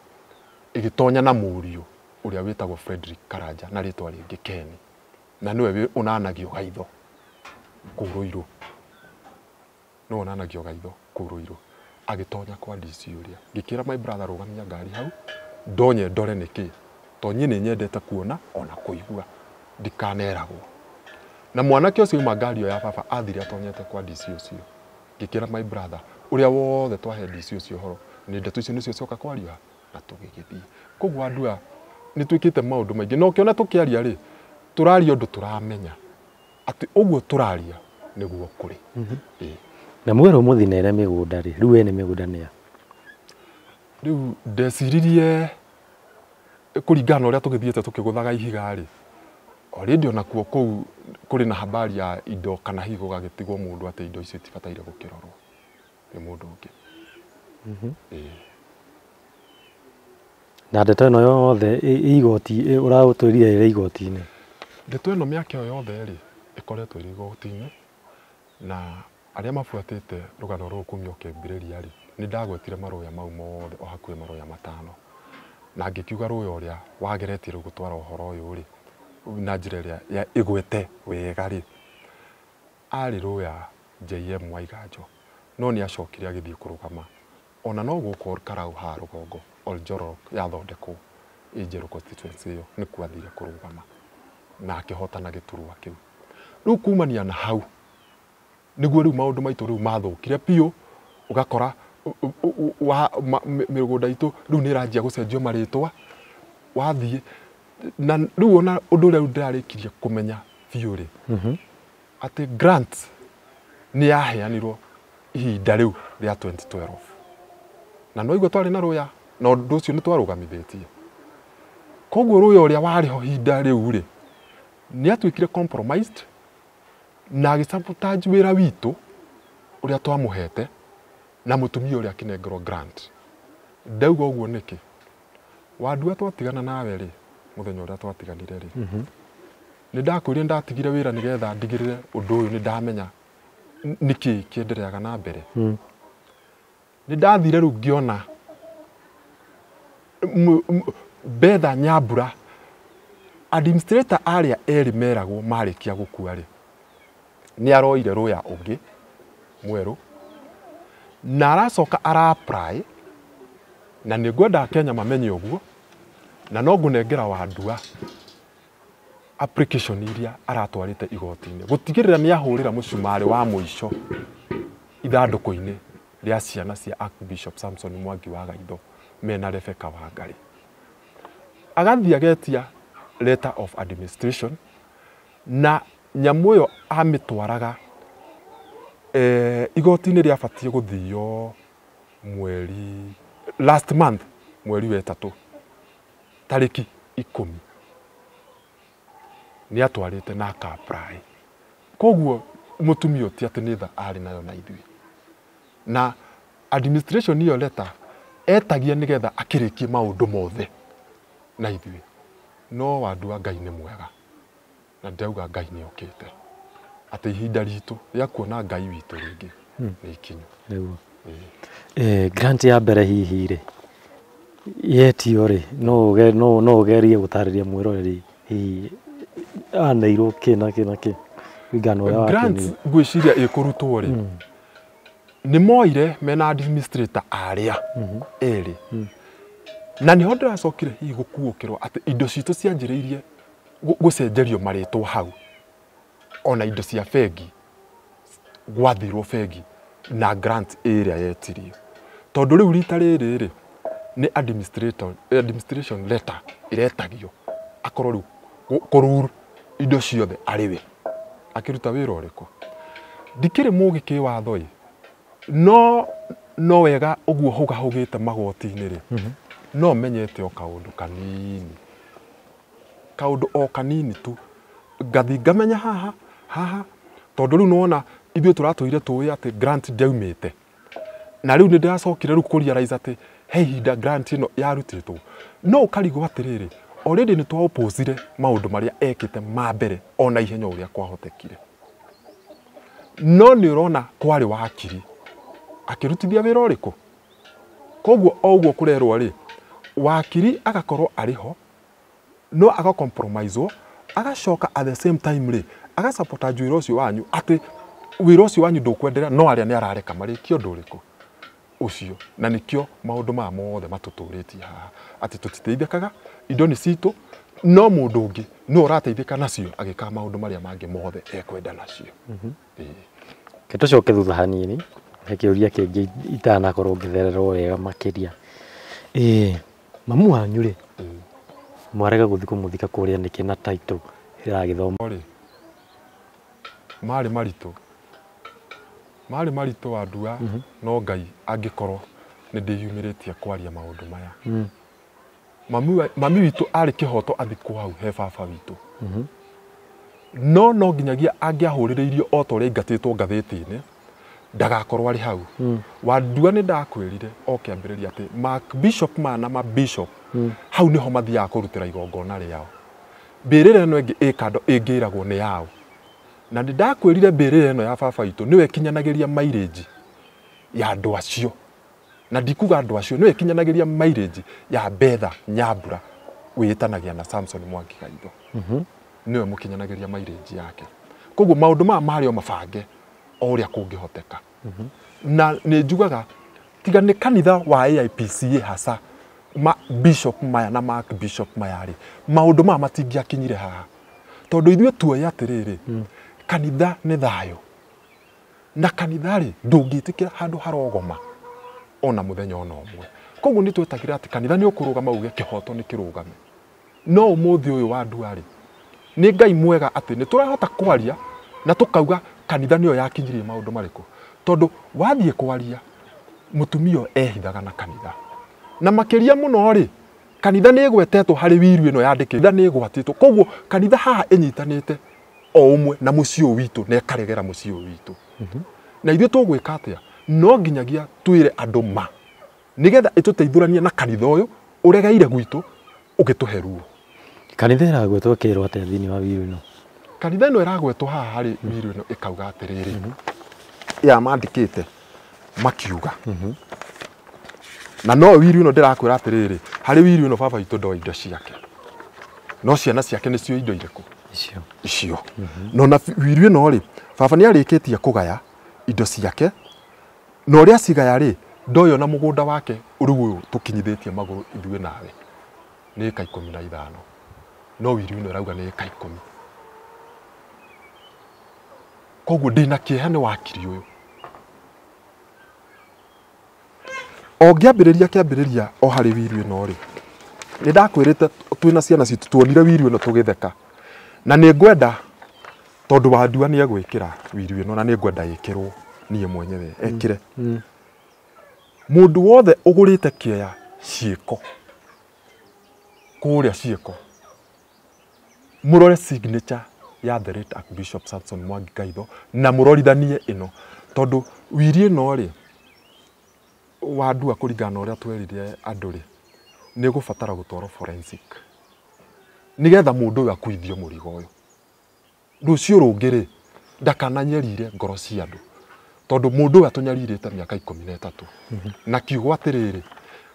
ĩgĩtonya na mũriũ ũrĩa wĩtagwo Frederick Karanja na rĩtwa rĩngĩ Ken na nĩwe ũnanagio Gaitho kũu Ruiru nĩwe ũnanagio Gaitho kũu Ruiru agĩtonya kwa DC ũrĩa ngĩkĩra my brother rũgamia ngari hau ndonye ndore nĩkĩ to niĩ nĩ nyendete kuona ona kũigua ndikaneragwo na mwanake ũcio auma ngari ĩyo ya baba athire atonyete kwa DC ũcio ngĩkĩra my brother ũrĩa wothe twahe DC ũcio ũhoro nĩ ndeto icio nĩcio cioka kwaria na tũgĩgĩthiĩ koguo Wandua nĩ twĩkĩte maũndũ maingĩ na ũkĩona tũkĩaria rĩ tũraria ũndũ tũramenya atĩ ũguo tũraria nĩguo kũrĩ. Na mwerwo mũthi na ĩrĩa mĩgũnda rĩ rĩu ene mĩgũnda nĩ a rĩu ndeciririe kũringana na ũrĩa tũgĩthiĩte tũkĩgũthaga ihiga rĩ already onakuo kũu kũrĩ na habari ya indo kana hihi gũgagĩtigwo mũndũ atĩ indo icio itibataire gũkĩrorwo nĩ mũndũ ũngĩ. Na ndeto ĩno yothe igoti ũratwĩrire ĩrĩ igoti-inĩ ndeto ĩno mĩaka ĩyo yothe rĩ ĩkoretwo ĩrĩ igoti-inĩ na arĩa mabuatĩte rũgano rũrũ kumia ũkĩambĩrĩria rĩ nĩ ndagwetire marũya mau mothe o hakuhĩ marũya matano na ngĩkiuga rũya ũrĩa wageretie rĩu gũtwara ũhoro ũyũ rĩ na njĩra ĩrĩa ĩgwete wega rĩ arĩ rũya JM Waiganjo no nĩ acokire agĩthiĩ kũrũgama ona no gũkũ Karau haha rũgongo Oljorok yathondekwo ĩ njerũ constituency ĩyo nĩkuo athire kũrũgama na akĩhotana gĩturwa kĩu rĩu kumania na hau nĩguo rĩu maũndũ maitũ rĩu mathũkire biũ ũgakora mĩgũnda itũ rĩu nĩ ĩranjia gũcenjio marĩtwa wathiĩ na rĩu ona ũndũ ũrĩa rĩu ndĩrarĩkirie kũmenya biũ rĩ atĩ grant nĩ yaheanirwo ihinda rĩu rĩa 2012 na no igua twarĩ na rũya na ũndũ ũcio nĩ twarũgamithĩtie koguo rũya ũrĩa warĩ ho ihinda rĩu rĩ nĩ atuĩkire compromised na agĩsabotage wĩra witũ ũrĩa twamũhete na mũtumia ũrĩa akĩnengerwo grant ndauga ũguo nĩkĩ Wandua twatigana nawe rĩ mũthenya ũrĩa twatiganire rĩ nĩ ndakwĩrire ndatigire wĩra nĩgetha ndigĩrĩre ũndũ ũyũ nĩ ndamenya nĩkĩ kĩendereaga na mbere nĩ ndathire rĩu ngĩona Betha Nyambura administrator arĩa erĩ meragwo marĩkia gũkua rĩ nĩ aroire rũya ũngĩ mwerũ na aracoka ara apply na nĩ ngwenda Kenya mamenye ũguo na no ngũnengera Wandua application iria aratwarĩte igoti-inĩ gũtigĩrĩra nĩ ahũrĩra mũcumarĩ wa mũico ithandũkũ-inĩ rĩa ciana cia Archbishop Samson Mwangi wa Gaitho mena Rebecca Wangari agathiĩ agetia letter of administration na nyamũ ĩyo amĩtwaraga igoti-inĩ rĩabatiĩ gũthio mweri last month mweri wa ĩtatũ tarĩki 10 nĩ atwarĩte na aka apply koguo mũtumia ti atĩ nĩ tha arĩ nayo na ithuĩ na administration ĩyo letter etagia nĩgetha akĩrĩkie maũndũ mothe na ithuĩ no Wandua Ngai nĩ mwega na ndauga Ngai nĩ okĩte Atĩ ihinda ritũ rĩa kuona Ngai witũ rĩngĩ nĩ ikinyu. Nĩguo. Grant ya mbere hihi rĩ yetio rĩ no ũgerie gũtarĩria mwĩroreri hihi aneirwo kĩ na kĩ na kĩ kũringana na ũrĩa Grant wakĩnire. Ngwĩciria ĩkũrutwo rĩ nĩ moire mena administrator arĩa erĩ na nĩho ndĩracokire hihi gũkuũkĩrwo atĩ indo citũ cianjĩrĩirie gũcenjerio marĩtwa hau ona indo cia bengi gwathirwo bengi na grant ĩrĩa yetirio tondũ rĩu rita rĩrĩ rĩ nĩ administration letter ĩretagio akorwo rĩu kũrur indo ciothe arĩ we akĩruta wĩra ũrĩkũ. Ndikĩrĩ mũgĩ kĩwatho ĩ no wega ũguo hũgahũgĩte magoti-inĩ rĩ no menyete o kaũndũ kanini kaũndũ o kanini tu ngathi ngamenya haha haha tondũ rĩu nĩwona ithuĩ tũratũire tũĩ atĩ grant ndĩaumĩte na rĩu nĩ ndĩracokire rĩu kũ-realize atĩ he ihinda grant ĩno yarutĩtwo no ũkarigwo atĩrĩrĩ already nĩ twaopposire maũndũ marĩa ekĩte ma mbere ona ihenya ũrĩa kwahotekire no nĩ ũrona kwarĩ wakiri akĩrutithia wĩra ũrĩkũ koguo o ũguo kũrerwo rĩ wakiri agakorwo arĩ ho no agacompromisewo agacoka at the same time rĩ agasabotage wĩra ũcio wanyu atĩ wĩra ũcio wanyu ndũkwenderea no arĩa nĩ arareka marĩkie ũndũ ũrĩkũ ũcio na nĩkĩo maũndũ maya mothe matũtũrĩtie haha atĩ tũtiteithĩkaga indo nĩ citũ no mũndũ ũngĩ no ũrateithĩka nacio agĩkaga maũndũ marĩa mangĩ mothe ekwenda nacio. Ĩĩ. Reke tũcoke thutha hanini he kĩũria kĩngĩ itanakorwo ngĩthererwo wega makĩria. Mamu wanyu rĩ mwarega gũthiĩ kũmũthika kũrĩa nĩkĩ na title ĩragĩthoma? Rĩ marĩ maritũ wandua no Ngai angĩkorwo nĩ ndĩyumĩrĩtie kwaria maũndũ maya. Mami witũ arĩ kĩhoto athikwo hau he baba witũ no nginyagia angĩahũrĩrĩirio o ta ũrĩa aingatĩtwo ngathĩti-inĩ ndagakorwo arĩ hau. Wandua nĩ ndakwĩrire o kĩambĩrĩria atĩ ma bishop maya na ma bishop hau nĩho mathiaga kũrutĩra igongona rĩao. Mbĩrĩra ĩno ĩngĩ ĩ kando ĩngĩragwo nĩ yao na nĩ ndakwĩrire mbĩrĩra ĩno ya baba witũ nĩwe ĩkinyanagĩria mileage ya andũ acio na ndikuga andũ acio nĩwe ĩkinyanagĩria mileage ya Betha Nyambura wĩtanagia na Samson Mwangi Gaitho nĩwe mũkinyanagĩria mileage yake. Koguo maũndũ maya marĩ o mabange o ũrĩa kũngĩhoteka. Na nĩ njugaga tiga nĩ kanitha wa AIPCA hasa ma bishop maya na ma bishop maya rĩ maũndũ maya matingĩakinyire haha tondũ ithuĩ tuoĩ atĩrĩrĩ kanitha nĩ thayũ na kanitha rĩ ndũngĩtĩkĩra handũ harogoma ona mũthenya ona ũmwe. Koguo nĩ twetagĩra atĩ kanitha nĩ ũkũrũgama uge kĩhoto nĩ kĩrũgame no ũmũthĩ ũyũ wa ndua rĩ nĩ Ngai mwega atĩ nĩ tũrahota kwaria na tũkauga kanitha nĩyo yakinyirie maũndũ marĩkũ tondũ wathiĩ kwaria mũtumia ũyũ ehithaga na kanitha na makĩria mũno rĩ kanitha nĩ ĩgwetetwo harĩ wiru ĩno yandĩkĩtwo kanitha nĩ ĩgwatĩtwo koguo kanitha haha ĩnyitanĩte o ũmwe na mũciĩ ũyũ witũ na ĩkaregera mũciĩ ũyũ witũ. Na ithuĩ tũgwĩka atĩa no nginyagia twĩre andũ ma nĩgetha ĩtũteithũranie na kanitha ũyũ ũregeire gwitũ ũgĩtũhe ruo. Kanitha ĩragwetwo ĩkĩrwo atĩa thĩinĩ wa wiru ĩno? Kanitha ĩno ĩragwetwo haha harĩ wiru ĩno ĩkauga atĩrĩrĩ ya mandĩkĩte makiuga na no wiru ĩno ndĩrakwĩra atĩrĩrĩ harĩ wiru ĩno baba witũ ndoĩ indo ciake no ciana ciake nĩcio indo irĩkũ icio no na wiru ĩno rĩ baba nĩ arĩkĩtie kũgaya indo ciake na ũrĩa acigaya rĩ ndoĩ ona mũgũnda wake rĩu ũyũ tũkinyithĩtie magũrũ ithuĩ nawe nĩ ĩka 15 no wiru ĩno ĩrauga nĩ ĩka 10. Koguo ndĩna kĩeha nĩ wakiri ũyũ o ngĩambĩrĩria kĩambĩrĩria o harĩ wiru ĩno rĩ nĩ ndakwĩrĩte twĩna ciana citũ tuonire wiru ĩno tũgĩtheka na nĩ ngwenda tondũ wandua nĩ egwĩkĩra wiru ĩno na nĩ ngwenda ĩkĩrwo niĩ mwenyewe ekĩre. Mũndũ wothe ũgũrĩte kĩeya ciĩko kũrĩa ciĩko mũrore signature ya the late Archbishop Samson Mwangi Gaitho na mũrorithanie ĩno tondũ wiri ĩno rĩ wandua kũringana na ũrĩa twerire andũ rĩ nĩ gũbatara gũtwarwo forensic nĩgetha mũndũ ũyũ akuithio mũrigo ũyũ. Rũciũ rũngĩ rĩ Ndakananyarire ngoro cia andũ. Tondũ mũndũ ũyũ atũnyarirĩte mĩaka 13. Na kiugo atĩrĩrĩ,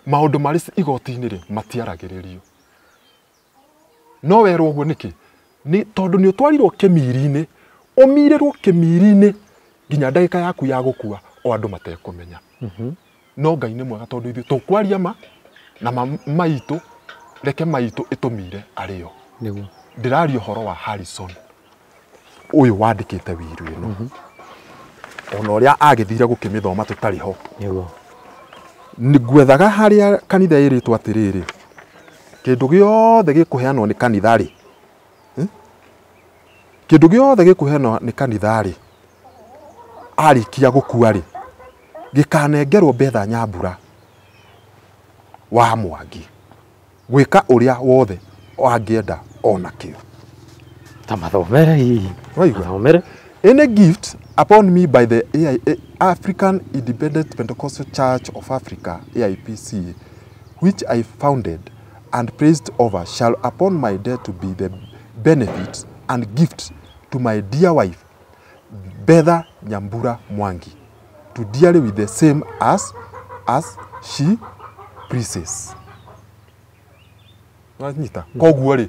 maũndũ marĩ igoti-inĩ rĩ matiaragĩrĩrio. No werwo ũguo nĩkĩ? Nĩ tondũ nĩ ũtwarirwo kĩmiri-inĩ, ũmirĩrwo kĩmiri-inĩ nginya ndagĩka yaku ya gũkua o andũ matekũmenya. No Ngai nĩ mwega tondũ ithuĩ tũkwaria ma na maitũ, reke maitũ ĩtũmire arĩo. Nĩguo. Ndĩraria ũhoro wa Harrison ũyũ wandĩkĩte wiru ĩno. Ona ũrĩa agĩthire gũkĩmĩthoma tũtarĩ ho. Nĩguo. Ngwethaga harĩa kanitha ĩrĩtwo atĩrĩrĩ, kĩndũ gĩothe gĩkũheanwo nĩ kanitha rĩ, kĩndũ gĩothe gĩkũheanwo nĩ kanitha rĩ, arĩkia gũkua rĩ, gĩkanengerwo Betha Nyambura wa Mwangi gwĩka ũrĩa wothe angĩenda onakĩo. Ta mathomere hihi. Waigua? Mathomere. Any gift upon me by the AIA, African Independent Pentecostal Church of Africa, AIPC, which I founded and praised over, shall upon my death to be the benefit and gift to my dear wife, Betha Nyambura Mwangi, to deal with the same as she pleases. Wanyita? Koguo rĩ,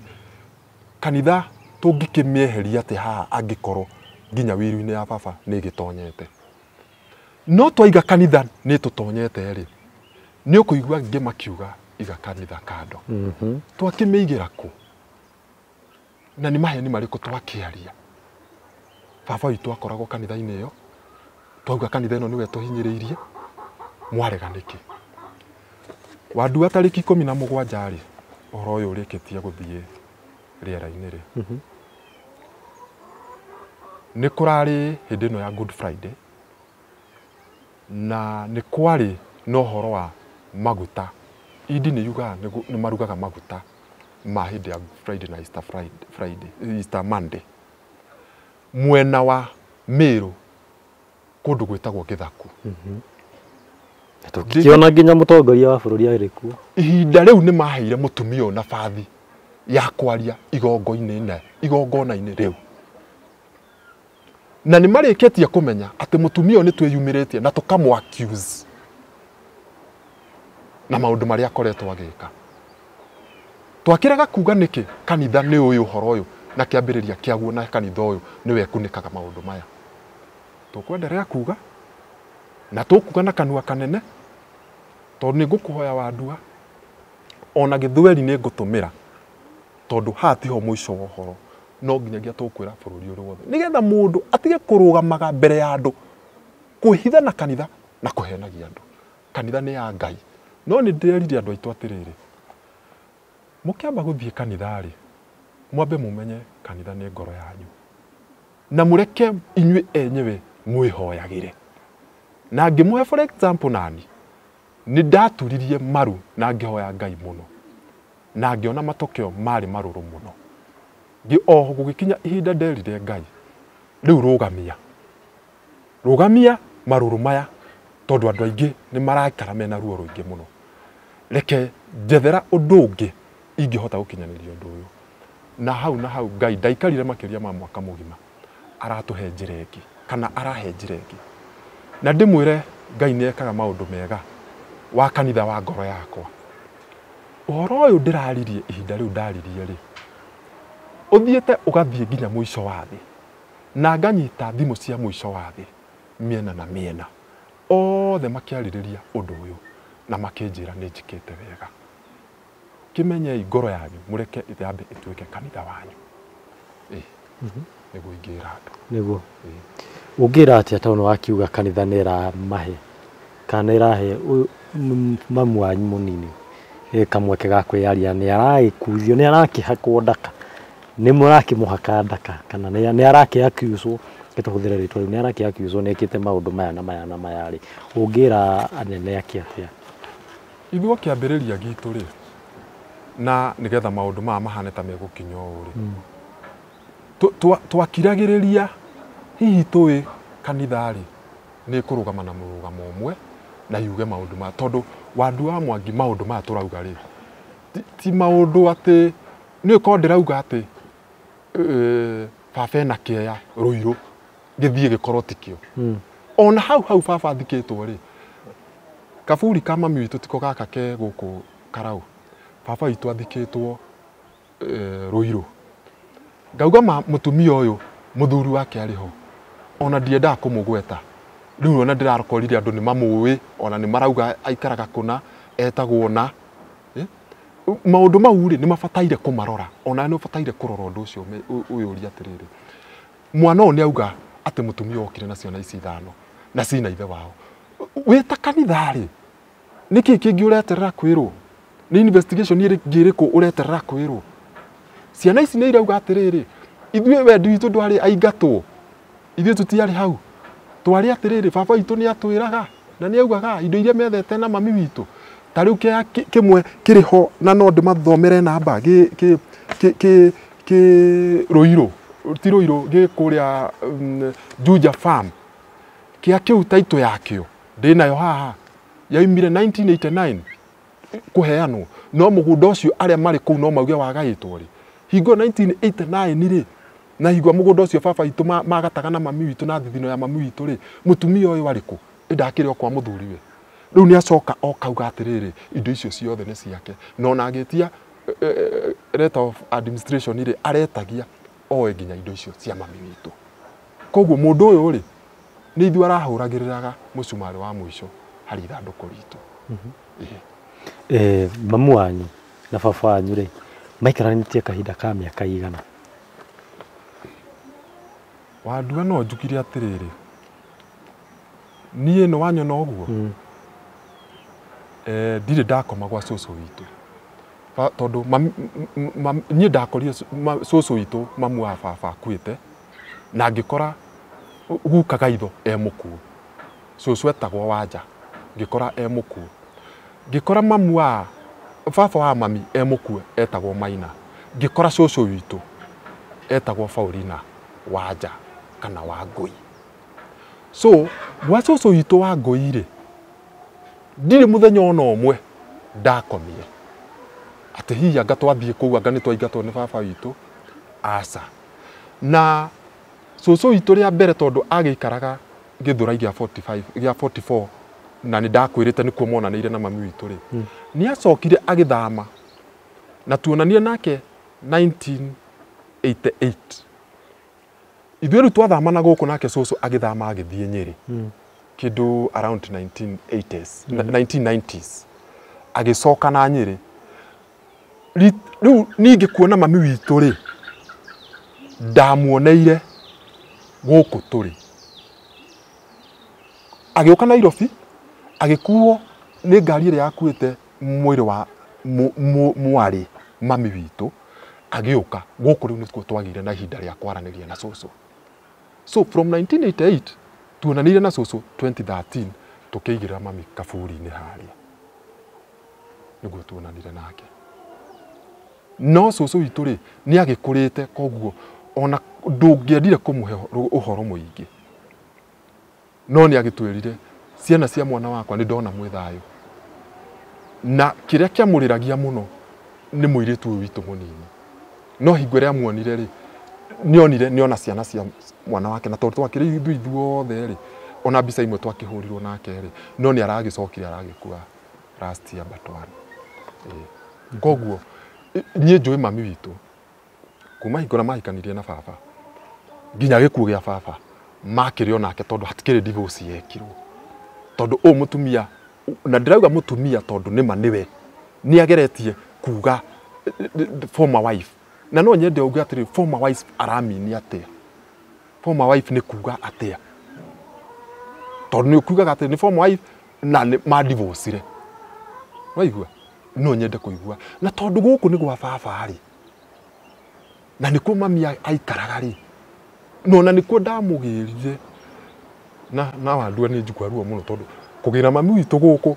kanitha tũngĩkĩmĩeheria atĩ haha angĩkorwo nginya wĩru-inĩ ya baba nĩ ĩgĩtonyete. No twaiga kanitha nĩ tũtonyete rĩ, nĩ ũkũigua angĩ makiuga iga kanitha kando. Twakĩmĩigĩra kũ? Na nĩ maheni marĩkũ twakĩaria? Baba witũ akoragwo kanitha-inĩ ĩyo, twauga kanitha ĩno nĩwe tũhinyĩrĩirie, mwarega nĩkĩ? Wandua tarĩki 17 rĩ, ũhoro ũyũ ũrĩkĩtie gũthiĩ rĩera-inĩ rĩ. Nĩ kũrarĩ hĩndĩ ĩno ya Good Friday, na nĩ kwarĩ na ũhoro wa maguta. Indi nĩ yugaga nĩ marugaga maguta ma hĩndĩ ya Friday na Easter Friday, Easter Monday. Mwena wa Meru kũndũ gwĩtagwo Gĩthaku. Tũkĩona nginya mũtongoria wa bũrũri arĩ kuo. Ihinda rĩu nĩ maheire mũtumia ũyũ nabathi ya kwaria igongona-inĩ rĩu. Na nĩ marĩkĩtie kũmenya atĩ mũtumia ũyũ nĩ twĩyumĩrĩtie na tũkamũ accuse na maũndũ marĩa akoretwo agĩka. Twakĩrega kuga nĩkĩ kanitha nĩ ũyũ ũhoro ũyũ na kĩambĩrĩria kĩaguo na kanitha ũyũ nĩwe ekunĩkaga maũndũ maya. Tũkwenderea kuga na tũkuga na kanua kanene tondũ nĩ ngũkũhoya wandua ona gĩthweri nĩ ngũtũmĩra tondũ haha tiho mũico wa ũhoro, no nginyagia tũkwĩra bũrũri ũrĩ wothe nĩgetha mũndũ atige kũrũgamaga mbere ya andũ kwĩhitha na kanitha na kũhenagia andũ. Kanitha nĩ ya Ngai. No nĩ ndĩrerire andũ aitũ atĩrĩrĩ, mũkĩamba gũthiĩ kanitha rĩ, mwambe mũmenye kanitha nĩ ngoro yanyu na mũreke inyuĩ enyewe mwĩhoyagĩre. Na ngĩmũhe for example nani, nĩ ndaturirie maru na ngĩhoya Ngai mũno na ngĩona matokeo marĩ marũrũ mũno. O gũgĩkinya ihinda nderire Ngai, rĩu rũgamia, rũgamia marũrũ maya tondũ andũ aingĩ nĩ maraikara mena ruo rũingĩ mũno. Reke njethera ũndũ ũngĩ ingĩhota gũkinyanĩria ũndũ ũyũ. Na hau Ngai ndaikarire makĩria ma mwaka mũgima aratũhe njĩra ĩngĩ kana arahe njĩra ĩngĩ. Na ndĩmwĩre Ngai nĩ ekaga maũndũ mega wa kanitha wa ngoro yakwa. Ũhoro ũyũ ndĩraririe ihinda rĩu ndaririe rĩ, ũthiĩte ũgathiĩ nginya mũico wa thĩ na nganyita thimũ cia mũico wa thĩ mĩena na mĩena, othe makĩarĩrĩria ũndũ ũyũ na makĩnjĩra nĩ njĩkĩte wega. Kĩmenyei ngoro yanyu mũreke yambe ĩtuĩke kanitha wanyu. Nĩguo ingĩra andũ. Nĩguo. Ũngĩra atĩa tondũ wakiuga kanitha nĩ ĩramahe kana ĩrahe mamu wanyu mũnini kamweke ga kwĩyaria, nĩ aragĩkuithio, nĩ arakĩhakwo ndaka, nĩ mũrakĩmũhaka ndaka kana nĩ arakĩ accuse, gĩtũhũthĩre rĩtwa rĩu, nĩ arakĩ accuse nĩ ekĩte maũndũ maya na maya na maya rĩ, ũngĩra anene ake atĩa? Ithuĩ kĩambĩrĩria gitũ rĩ, na nĩgetha maũndũ maya mahane ta megũkinya ũũ rĩ, twakiragĩrĩria hihi tũĩ kanitha rĩ nĩ kũrũgama na mũrũgamo ũmwe na yuge maũndũ maya, tondũ Wandu wa Mwangi maũndũ maya tũrauga rĩ ti maũndũ atĩ nĩ ũkorwo ndĩrauga atĩ baba ena kĩeya Rũirũ Gĩthiĩ gĩkorwo tikĩo. Ona hau hau baba athikĩtwo rĩ, kaburi ka mami witũ tiko gaka ke gũkũ Karau. Baba witũ athikĩtwo Ruiru. Ngauga mũtumia ũyũ mũthuri wake arĩ ho, ona ndiendaga kũmũgweta. Rĩu ona ndĩrakorire andũ nĩ mamũĩ, ona nĩ marauga aikaraga kũna, etagwo na. Maũndũ mau rĩ, nĩ mabataire kũmarora. Ona nĩ ũbataire kũrora ũndũ ũcio ũyũrie atĩrĩrĩ. Mwana ũyũ nĩ auga atĩ mũtumia okire na ciana ici 5 na cina ithe wao. Wĩ ta kanitha rĩ, nĩkĩ kĩngĩ ũreterera kwĩrwo? Nĩ investigation ĩngĩ ĩrĩkũ ũreterera kwĩrwo? Ciana ici nĩ irauga atĩrĩrĩ, ithuĩ wendi witũ ndwarĩ aingatwo, ithuĩ tũtiarĩ hau. Twarĩ atĩrĩrĩ, baba witũ nĩ atwĩraga na nĩ augaga indo iria methete na mami witũ. Ta rĩu kĩa kĩmwe kĩrĩ ho na no ndĩmathomere namba kĩ Ruiru, ti Ruiru, gĩ kũrĩa Juja Farm. Kĩa kĩu taitũ yakĩo ndĩnayo haha, yaumire 1989 kũheanwo, no mũgũnda ũcio arĩa marĩ kũu no mauge wagaĩtwo rĩ. Hingo 1989 rĩ, na hingo mũgũnda ũcio baba witũ magataga na mami witũ na thithino ya mami witũ rĩ, mũtumia ũyũ arĩ kũ? Ndakĩrĩ o kwa mũthuriwe. Rĩu nĩ acoka okauga atĩrĩrĩ, indo icio ciothe nĩ ciake. Na ona agĩtia letter of administration rĩ, aretagia oe nginya indo icio cia mami witũ. Koguo mũndũ ũyũ rĩ, nĩ ithuĩ arahũragĩrĩraga mũcumarĩ wa mũico harĩ ithandũkũ ritũ. Mamu wanyu na baba wanyu rĩ, maikaranĩtie kahinda ka mĩaka igana? Wandua no njugire atĩrĩrĩ, niĩ nĩ wanyona ũguo, ndirĩ ndakoma gwa cũcũ witũ. Tondũ niĩ ndakorire cũcũ witũ mamu wa baba akuĩte, na ngĩkora guka Gaitho e mũkuũ. Cũcũ etagwo Wanja, ngĩkora e mũkuũ. Ngĩkora mamu wa baba wa mami e mũkuũ etagwo Maina. Ngĩkora cũcũ witũ etagwo Paulina Wanja kana wa Ngũi. So gwa cũcũ witũ wa Ngũi rĩ, ndirĩ mũthenya ona ũmwe ndakomire atĩ hihi anga twathiĩ kũu anga nĩ twaingatwo nĩ baba witũ, aca. Na cũcũ witũ rĩa mbere tondũ agĩikaraga Gĩthũrai gĩa 45 gĩa 44 na nĩ ndakwĩrĩte nĩkuo monanĩire na mami witũ rĩ, nĩ acokire agĩthama na tuonanire nake 1988. Ithuĩ rĩu twathama na gũkũ nake cũcũ agĩthama agĩthiĩ Nyĩrĩ kĩndũ around 1980s, 1990s agĩcoka na Nyĩrĩ. Rĩu ningĩ kuona mami witũ rĩ, ndamuoneire gũkũ tũrĩ. Agĩũka Nairobi, agĩkuo nĩ ngari ĩrĩa yakuĩte mwĩrĩ wa mwarĩ mami witũ, agĩũka gũkũ. Rĩu nĩkuo twagĩire na ihinda rĩa kwaranĩria na cũcũ. So from 1988 tuonanĩire na cũcũ 2013 tũkĩigĩrĩra mami kaburi-inĩ harĩa, nĩguo tuonanire nake. No cũcũ witũ rĩ, nĩ agĩkũrĩte, koguo ona ndũngĩendire kũmũhe ũhoro mũingĩ. No nĩ agĩtwĩrire, ciana cia mwana wakwa nĩ ndona mwĩ thayũ. Na kĩrĩa kĩamũrĩragia mũno nĩ mũirĩtu ũyũ witũ mũnini. No hingo ĩrĩa amuonire rĩ, nĩonire nĩona ciana cia mwana wake, na tondũ twakĩrĩ ithuĩ ithuothe rĩ, ona mbica imwe twakĩhũrirwo nake rĩ, no nĩ aragĩcokire aragĩkua last year but one. Koguo niĩ njũĩ mami witũ kuma hingo ĩrĩa mahikanirie na baba nginya gĩkuũ gĩa baba makĩrĩ onake, tondũ hatikĩrĩ divorce yekirwo. Tondũ ũyũ mũtumia, na ndĩrauga mũtumia tondũ nĩma nĩwe, nĩ ageretie kuga former wife. Na no nyende uge atĩrĩ, former wife aramini atĩa? Former wife nĩ kuga atĩa? Tondũ nĩ ũkugaga atĩ nĩ former wife na nĩ madivorcire. Waigua? No nyende kũigua. Na tondũ gũkũ nĩ gwa baba rĩ, na nĩkuo mami aikaraga rĩ, no na nĩkuo ndamũgĩrire. Na wandua nĩ njigua ruo mũno tondũ kũgĩra mami witũ gũkũ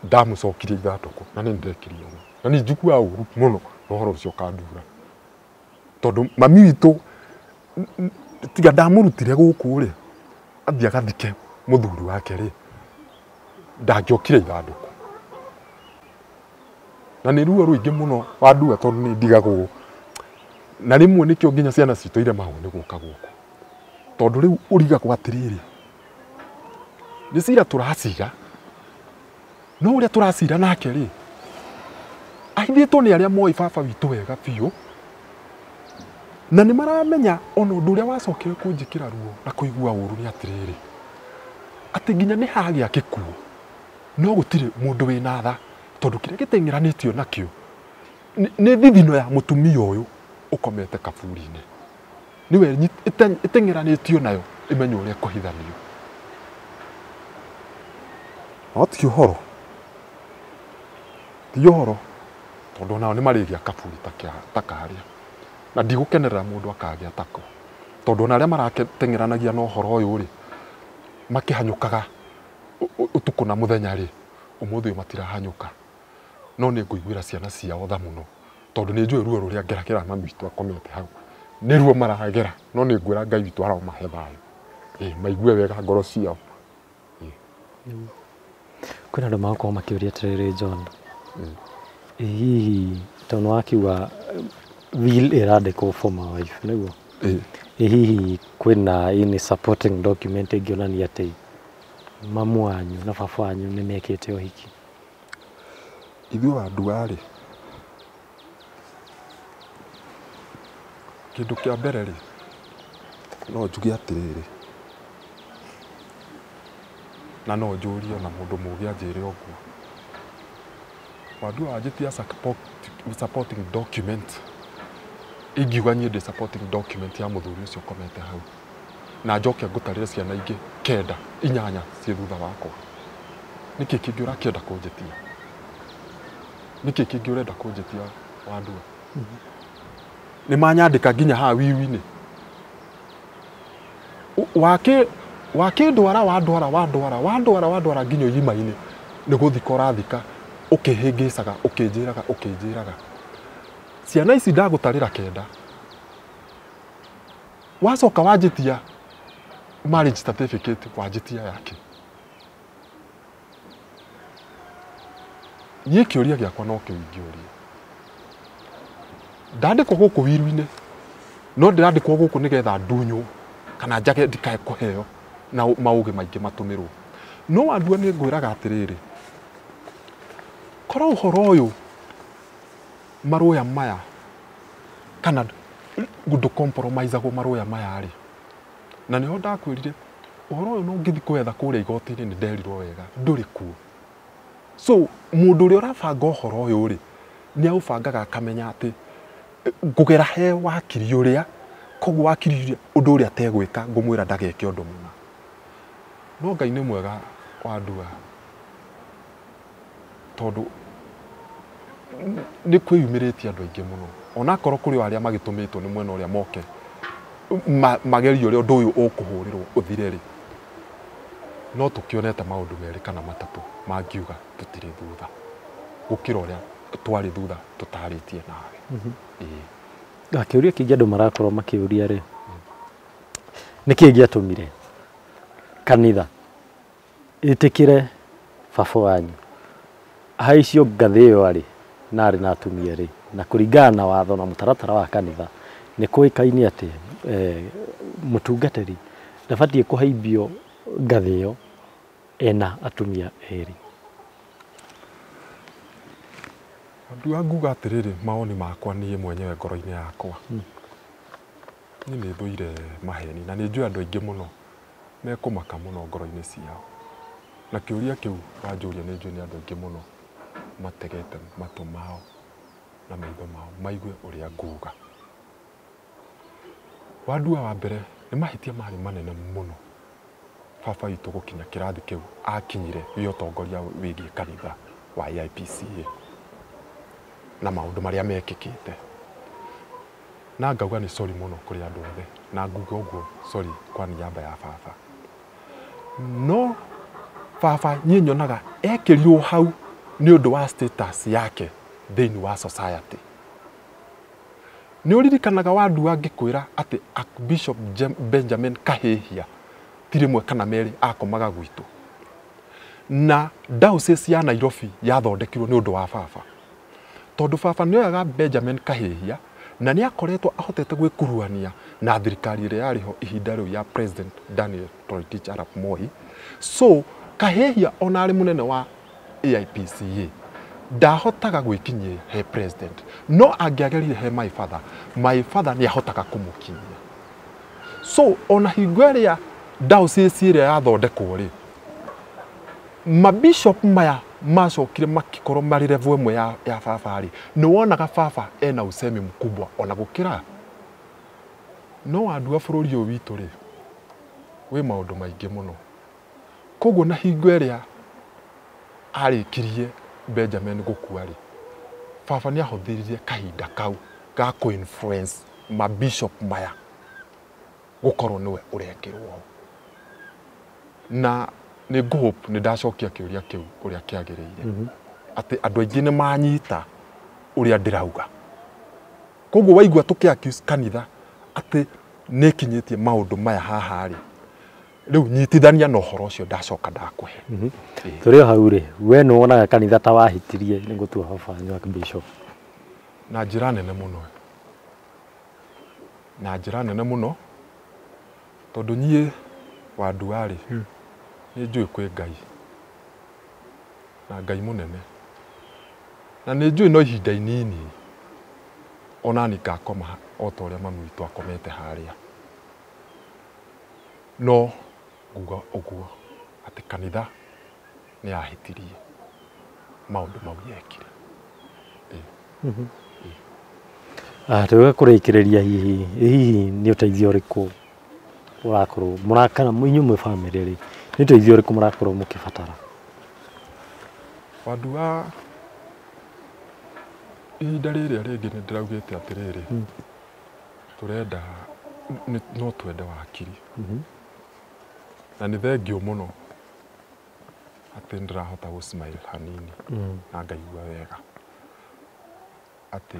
ndamũcokirie ithandũkũ, na nĩ ndekire ũguo. Na nĩ njiguaga ũru mũno na ũhoro ũcio ũkandura. Tondũ mami witũ tiga ndamũrutire gũkũ rĩ, athiĩ agathike mũthuri wake rĩ, ndangĩokire ithandũkũ. Na nĩ ruo rũingĩ mũno wandua tondũ nĩ ndigagwo. Na rĩmwe nĩkĩo nginya ciana citũ iremagwo nĩ gũka gũkũ. Tondũ rĩu ũrigagwo atĩrĩrĩ, nĩ cira tũracira, no ũrĩa tũracira nake rĩ, ahithĩtwo nĩ arĩa moĩ baba witũ wega biũ, na nĩ maramenya ona ũndũ ũrĩa wacokire kũnjĩkĩra ruo na kũigua ũru nĩ atĩrĩrĩ, atĩ nginya nĩ hagĩa gĩkuũ no gũtirĩ mũndũ wĩna tha, tondũ kĩrĩa gĩteng'eranĩtio nakĩo nĩ thithino ya mũtumia ũyũ ũkomete kaburi-inĩ, nĩwe ĩteng'eranĩtio nayo ĩmenye ũrĩa kũhithanio. No ti ũhoro, ti ũhoro, tondũ onao nĩ marĩgĩa kaburi ta karĩa, na ndigũkenerera mũndũ akagĩa tako, tondũ ona arĩa marateng'eranagia na ũhoro ũyũ rĩ, makĩhanyũkaga ũtukũ na mũthenya rĩ, ũmũthĩ ũyũ matirahanyũka. No nĩ ngũiguĩra ciana ciao tha mũno, tondũ nĩ njũĩ ruo rũrĩa ngeragĩra mami witũ akomete hau, nĩ ruo maragera, no nĩ ngwĩra Ngai witũ aromahe thayũ, maigue wega ngoro ciao. Kwĩna andũ magakorwo makĩũria atĩrĩrĩ John, hihi tondũ wakiuga will ĩrandĩkwo for my wife nĩguo, hihi kwĩna any supporting document ĩngĩonania atĩ mamu wanyu na baba wanyu nĩ mekĩte ũhiki? Ithuĩ Wandua rĩ, kĩndũ kĩa mbere rĩ, no njuge atĩrĩrĩ, na no njũrie ona mũndũ mũũgĩ anjĩre ũguo, Wandua wanjĩtia supporting document, ingiuga niĩ ndĩ supporting document ya mũthuri ũcio ũkomete hau, na njoke ngũtarĩre ciana ingĩ 9 8 ciĩ thutha wakwa, nĩkĩ kĩngĩ ũrakĩenda kũnjĩtia? Nĩkĩ kĩngĩ ũrenda kũnjĩtia Wandua? Nĩ manyandĩka nginya haha wiru-inĩ. Wakĩndwara wandwara wandwara wandwara wandwara nginya irima-inĩ, nĩ gũthika ũrathika, ũkĩhĩngĩcaga, ũkĩnjĩraga ũkĩnjĩraga. Ciana ici ndagũtarĩra 9, wacoka wanjĩtia marriage certificate, wanjĩtia yake. Niĩ kĩũria gĩakwa no kĩu ingĩũria. Ndandĩkwo gũkũ wiru-inĩ, no ndĩrandĩkwo gũkũ nĩgetha ndunywo kana njage ndikae kũheo na maũgĩ maingĩ matũmĩrwo. No Wandua nĩ ngwĩraga atĩrĩrĩ, korwo ũhoro ũyũ marũya maya kana ndũcompromisagwo marũya maya rĩ, na nĩho ndakwĩrire ũhoro ũyũ no ngĩthiĩ kwetha kũrĩa igoti-inĩ nĩ nderirwo wega ndũrĩ kuo. So mũndũ ũrĩa ũrabanga ũhoro ũyũ rĩ, nĩ aũbangaga akamenya atĩ ngũgera he wakiri ũrĩa, koguo wakiri ũrĩa ũndũ ũrĩa ategwĩka ngũmwĩra ndageke ũndũ mũna. No Ngai nĩ mwega Wandua, tondũ nĩ kwĩyumĩrĩtie andũ aingĩ mũno, onakorwo kũrĩ o arĩa magĩtũmĩtwo nĩ mwena ũrĩa moke magerie ũrĩa ũndũ ũyũ ũkũhũrĩrwo ũthire rĩ, no tũkĩonete maũndũ 2 kana 3 mangiuga tũtirĩ thutha gũkĩra ũrĩa twarĩ thutha tũtarĩtie nawe. Kĩũria kĩngĩ andũ marakorwo makĩũria rĩ, nĩkĩĩ gĩatũmire kanitha ĩtĩkĩre baba wanyu ahaicio ngathĩ ĩyo arĩ na arĩ na atumia rĩ, na kũringana na watho na mũtaratara wa kanitha nĩ kũĩkaine atĩ mũtungatĩri ndabatiĩ kũhaimbio ngathĩ ĩyo ena atumia 2? Wandua nguga atĩrĩrĩ, mawoni makwa niĩ mwenyewe ngoro-inĩ yakwa, niĩ nĩ thũire maheni na nĩ njũĩ andũ aingĩ mũno mekũmaka mũno ngoro-inĩ ciao, na kĩũria kĩu wanjũria nĩ njũĩ nĩ andũ aingĩ mũno mategete matũ mao na maitho mao maigue ũrĩa nguga. Wandua wa mbere nĩ mahĩtia marĩ manene mũno baba witũ gũkinya kĩrathi kĩu akinyire gĩa ũtongoria wĩgiĩ kanitha wa AIPCA na maũndũ marĩa mekĩkĩte, na ngauga nĩ sorry mũno kũrĩ andũ othe, na nguga ũguo sorry kwa niaba ya baba. No baba niĩ nyonaga ekĩrirwo hau nĩ ũndũ wa status yake thĩinĩ wa society. Nĩ ũririkanaga Wandua ngĩkwĩra atĩ Archbishop Benjamin Kahĩhia ti rĩmwe kana 2 akomaga gwitũ, na diocese ya Nairobi yathondekirwo nĩ ũndũ wa baba, tondũ baba nĩ oyaga Benjamin Kahĩhia Na nĩ akoretwo ahotete gwĩkuruhania na thirikari ĩrĩa yarĩ ho ihinda rĩu ya President Daniel Toroitich arap Moi. So Kahihia ona arĩ mũnene wa AIPCA ndahotaga gwĩkinyia he president, no angĩagerire he my father, my father nĩ ahotaga kũmũkinyia. So ona hingo ĩrĩa diocese ĩrĩa yathondekwo rĩ, mabishop maya macokire makikorwo marĩ level ĩmwe ya baba rĩ, nĩ wonaga baba ena usemi mkubwa ona gũkĩra. No andũ a bũrũri ũyũ witũ rĩ, wĩ maũndũ maingĩ mũno. Koguo na hingo ĩrĩa arĩkirie Benjamin gũkua rĩ, baba nĩ ahũthĩrire kahinda kau ga kũ-influence mabishop maya gũkorwo nĩwe ũrekĩrwo hau. Na nĩ ngũhope nĩ ndacokia kĩũria kĩu ũrĩa kĩagĩrĩire, atĩ andũ aingĩ nĩ manyita ũrĩa ndĩrauga. Koguo waigua tũkĩ accuse kanitha atĩ nĩ ĩkinyĩtie maũndũ maya haha rĩ, rĩu nyitithania na ũhoro ũcio ndacoka ndakũhe. Tũrĩ o hau rĩ, we nĩ wonaga kanitha ta wahĩtirie nĩ gũtua baba wanyu Archbishop? Na njĩra nene mũno, na njĩra nene mũno, tondũ niĩ Wandua rĩ, nĩ njũĩ kwĩ Ngai na Ngai mũnene, na nĩ njũĩ no ihinda inini ona niĩ ngakoma o ta ũrĩa mami witũ akomete harĩa. No nguga ũguo atĩ kanitha nĩ yahĩtirie maũndũ mau yekire. Tũgĩũka kũrĩkĩrĩria, hihi hihi nĩ ũteithio ũrĩkũ ũrakorwo mũrakana inyuĩ mwĩ bamĩrĩ rĩ, nĩ ũteithio ũrĩkũ mũrakorwo mũkĩbatara? Wandua, ihinda rĩrĩa rĩngĩ nĩ ndĩraugĩte atĩrĩrĩ, tũrenda no twende wakiri, na nĩ thengiũ mũno atĩ ndĩrahota gũ smile hanini na ngaigua wega atĩ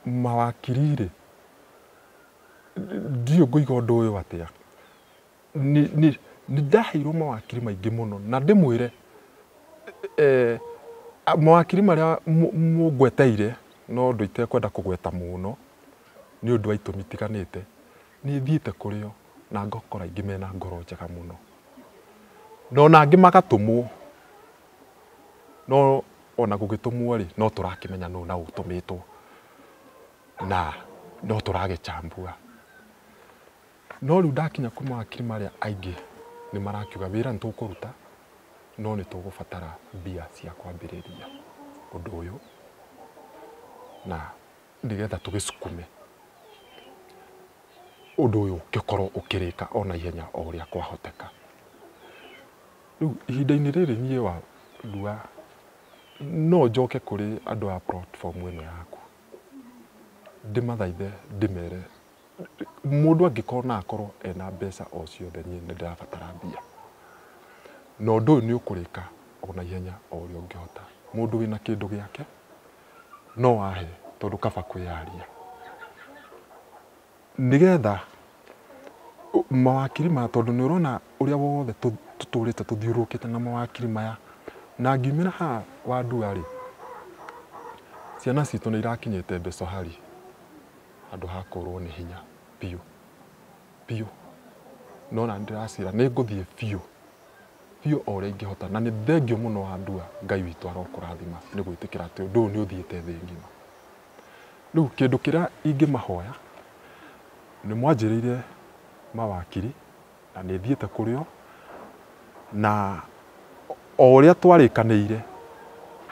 mawakiri rĩ, ndiũĩ ngũiga ũndũ ũyũ atĩa. Nĩ ndaheirwo mawakiri maingĩ mũno, na ndĩmwĩre mawakiri marĩa mũngweteire, no ũndũ itekwenda kũgweta mũno nĩ ũndũ wa itũmi itiganĩte, nĩ thiĩte kũrĩ o na ngakora aingĩ mena ngoro njega mũno, na ona angĩ magatũmwo, no ona gũgĩtũmwo rĩ, no tũrakĩmenya nũ na ũtũmĩtwo na no tũragĩchambua. No rĩu ndakinya kwĩ mawakiri marĩa aingĩ nĩ marakiuga wĩra nĩ tũkũruta, no nĩ tũgũbatara mbia cia kwambĩrĩria ũndũ ũyũ na nĩgetha tũgĩcukume ũndũ ũyũ ũngĩkorwo ũkĩrĩka ona ihenya o ũrĩa kwahoteka. Rĩu ihinda-inĩ rĩrĩ niĩ Wandua no njoke kũrĩ andũ a platform ĩno yaku ndĩmathaithe, ndĩmere mũndũ angĩkorwo na akorwo ena mbeca o ciothe, niĩ nĩ ndĩrabatara mbia, na ũndũ ũyũ nĩ ũkũrĩka ona ihenya o ũrĩa ũngĩhota. Mũndũ wĩna kĩndũ gĩake no ahe, tondũ kaba kwĩyaria nĩgetha mawakiri maya, tondũ nĩ ũrona ũrĩa wothe tũtũrĩte tũthiũrũrũkĩte na mawakiri maya. Na ngiumĩra haha Wandua rĩ, ciana citũ nĩ irakinyĩte mbecohari handũ ha kũrwo nĩ hinya biũ biũ, no na ndĩracira nĩ ngũthiĩ biũ biũ o ũrĩa ingĩhota, na nĩ thengiũ mũno Wandua, Ngai witũ arokũrathima nĩ gwĩtĩkĩra atĩ ũndũ ũyũ nĩ ũthiĩte thĩ ng'ima. Rĩu kĩndũ kĩrĩa ingĩmahoya, nĩ mwanjĩrĩire mawakiri na nĩ thiĩte kũrĩ o, na o ũrĩa twarĩkanĩire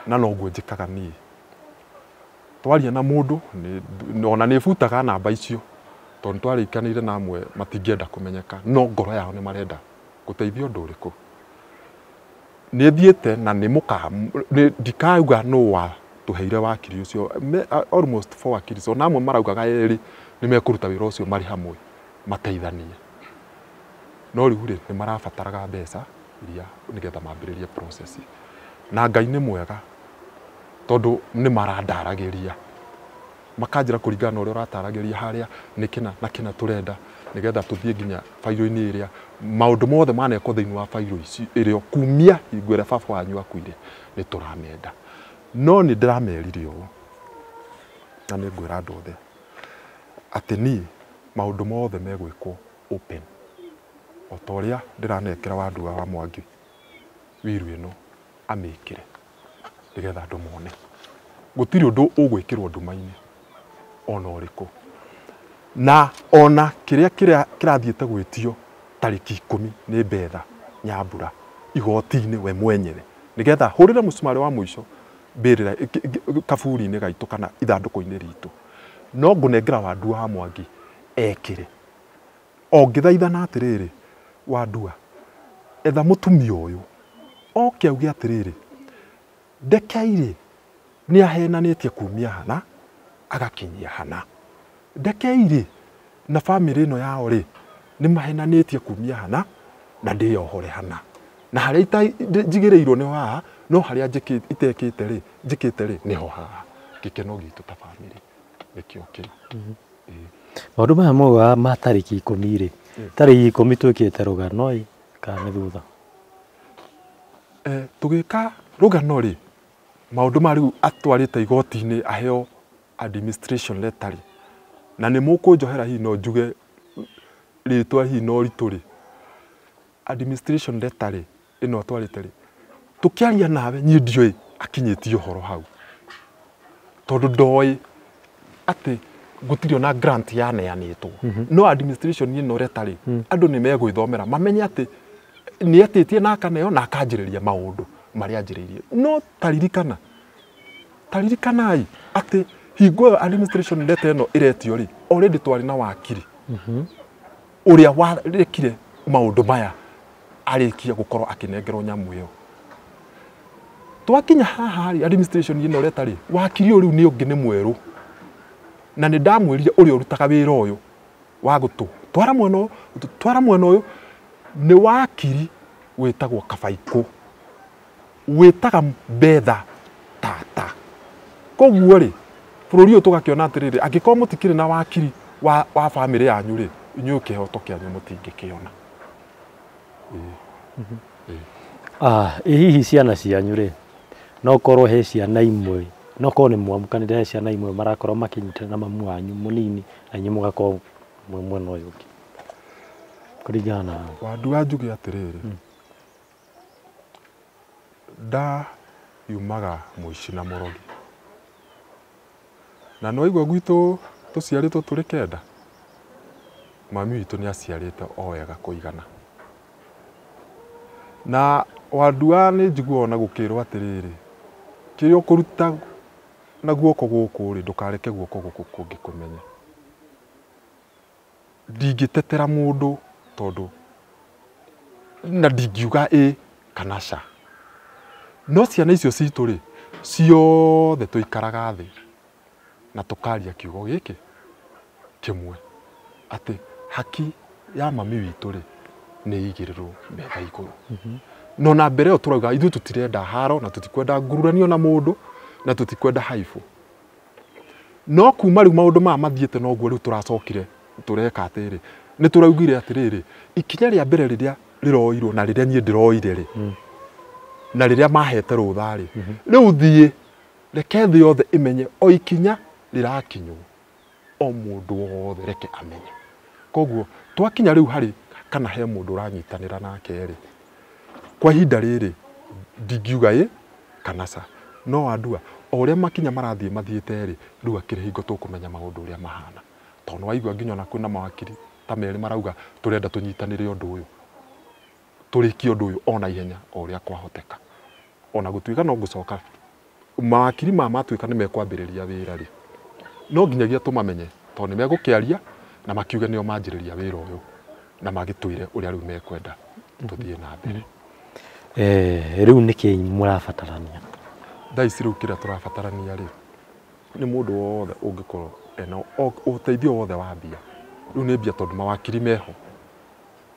na noguo njĩkaga niĩ. Twaria na mũndũ ona nĩ butaga namba icio, tondũ twarĩkanĩire na amwe matingĩenda kũmenyeka, no ngoro yao nĩ marenda gũteithio ũndũ ũrĩkũ. Nĩ thiĩte na nĩ mũka ndikauga nũ wa tũheire wakiri ũcio, almost 4 wakiri, so na amwe maraugaga erĩ nĩ mekũruta wĩra ũcio marĩ hamwe mateithanie. No rĩu rĩ, nĩ marabataraga mbeca iria nĩgetha mambĩrĩrie process. Na Ngai nĩ mwega tondũ nĩ marandaragĩria, makanjĩra kũringana na ũrĩa ũrataragĩria harĩa nĩ kĩna na kĩna tũrenda nĩgetha tũthiĩ nginya bairũ-inĩ ĩrĩa maũndũ mothe manekwo thĩinĩ wa bairũ ici ĩrĩa kumia hingo ĩrĩa baba wanyu akuire nĩ tũramenda. No nĩ ndĩramerire ũũ, na nĩ ngwĩra andũ othe atĩ niĩ maũndũ mothe megwĩkwo open o ta ũrĩa ndĩranengera Wandua wa Mwangi wiru ĩno amĩkĩre nĩgetha andũ mone. Gũtirĩ ũndũ ũgwĩkĩrwo nduma-inĩ ona ũrĩkũ, na ona kĩrĩa kĩrathiĩte gwĩtio tarĩki 10 nĩ Betha Nyambura igoti-inĩ we mwenyewe nĩgetha hũrĩre mũcumarĩ wa mũico mbĩrĩra kaburi-inĩ gaitũ kana ithandũkũ-inĩ ritũ, no ngũnengera Wandua wa Mwangi ekĩre. O ngĩthaithana atĩrĩrĩ, Wandua etha mũtumia ũyũ oke auge atĩrĩrĩ, ndekeirĩ nĩ ahenanĩtie kumia hana agakinyia hana, ndekeirĩ na bamĩrĩ ĩno yao rĩ nĩ mahenanĩtie kumia hana na ndĩyohore hana, na harĩa njigĩrĩirwo nĩ haha, no harĩa itekĩte rĩ njĩkĩte rĩ nĩho haha. Gĩkeno gitũ ta bamĩrĩ nĩkĩo kĩu. Maũndũ maya maugaga ma tarĩki 10 rĩ, tarĩki 10 twĩkĩte rũgano ĩ kana nĩ thutha? Tũgĩka rũgano rĩ, maũndũ ma rĩu atwarĩte igoti-inĩ aheo administration letter rĩ, na nĩ mũkũnjohera hihi no njuge rĩtwa hihi no ritũ rĩ, administration letter rĩ ĩno atwarĩte rĩ, tũkĩaria nawe niĩ ndiũĩ akinyĩtie ũhoro hau, tondũ ndoĩ atĩ gũtirĩ ona grant yaneanĩtwo. No administration ĩno letter rĩ, andũ nĩ megwĩthomera mamenye atĩ nĩ etĩtie na akaneo na akanjĩrĩria maũndũ marĩa anjĩrĩirie. No taririkanai atĩ hingo ĩyo administration letter ĩno ĩretio rĩ, already twarĩ na wakiri ũrĩa warekire maũndũ maya arĩkia gũkorwo akĩnengerwo nyamũ ĩyo. Twakinya haha rĩ, administration ĩno letter rĩ, wakiri ũyũ rĩu nĩ ũngĩ nĩ mwerũ, na nĩ ndamwĩrire ũrĩa ũrutaga wĩra ũyũ wa gũtũ twara mwena twara mwena ũyũ nĩ wakiri wĩtagwo Kabaikũ, wĩtaga Betha tata. Koguo rĩ, bũrũri ũyũ tũgakĩona atĩrĩrĩ, angĩkorwo mũtikĩrĩ na wakiri wa bamĩrĩ yanyu rĩ, inyuĩ kĩhoto kĩanyu mũtingĩkĩona. Ĩ hihi ciana cianyu rĩ, no korwo he ciana imwe, no korwo nĩ mwamũkanĩre he ciana imwe marakorwo makĩnyitana na mamu wanyu mũnini na inyuĩ mũgakorwo mwĩ mwena ũyũ ũngĩ kũringana na Wandua njuge atĩrĩrĩ, nda yumaga mũici na mũrogi, na no igua gwitũ tũciarĩtwo tũrĩ 9, mami witũ nĩ aciarĩte o wega kũigana. Na Wandua nĩ njiguaga ona gũkĩrwo atĩrĩrĩ, kĩrĩa ũkũruta na guoko gũkũ rĩ, ndũkareke guoko gũkũ kũngĩ kũmenye. Ndingĩtetera mũndũ tondũ na ndingiuga ĩ kana ca, no ciana icio citũ rĩ ciothe tũikaraga thĩ na tũkaria kiugo gĩkĩ kĩmwe atĩ haki ya mami witũ rĩ nĩ igĩrĩrwo metha igũrũ. No na mbere ĩyo tũrauga ithuĩ tũtirenda haro na tũtikwenda ngururanio na mũndũ na tũtikwenda haibũ. No kuma rĩu maũndũ maya mathiĩte noguo rĩu tũracokire tũreka atĩrĩ, nĩ tũraugire atĩrĩrĩ, ikinya rĩa mbere rĩrĩa rĩroirwo na rĩrĩa niĩ ndĩroire rĩ, na rĩrĩa mahete rũtha rĩ, rĩu thiĩ reke thĩ yothe ĩmenye o ikinya rĩrakinywo, o mũndũ wothe reke amenye. Koguo twakinya rĩu harĩ kana he mũndũ ũranyitanĩra nake rĩ, kwa ihinda rĩrĩ ndingiuga ĩ kana ca, no Wandua o ũrĩa makinya marathiĩ mathiĩte rĩ, rĩu akĩrĩ hingo tũkũmenya maũndũ ũrĩa mahana, tondũ waigua nginya ona kwĩna mawakiri ta merĩ marauga tũrenda tũnyitanĩre ũndũ ũyũ, tũrĩkie ũndũ ũyũ ona ihenya o ũrĩa kwahoteka. Ona gũtuĩka no ngũcoka mawakiri maya matuĩka nĩ mekwambĩrĩria wĩra rĩ, no nginyagia tũmamenye tondũ nĩ megũkĩaria na makiuge nĩo manjĩrĩria wĩra ũyũ na magĩtwĩre ũrĩa rĩu mekwenda tũthiĩ na mbere. Rĩu nĩkĩ mũrabatarania? Thaa ici rĩu kĩrĩa tũrabatarania rĩ, nĩ mũndũ wothe ũngĩkorwo ena ũteithio wothe wa mbia. Rĩu nĩ mbia tondũ mawakiri meho,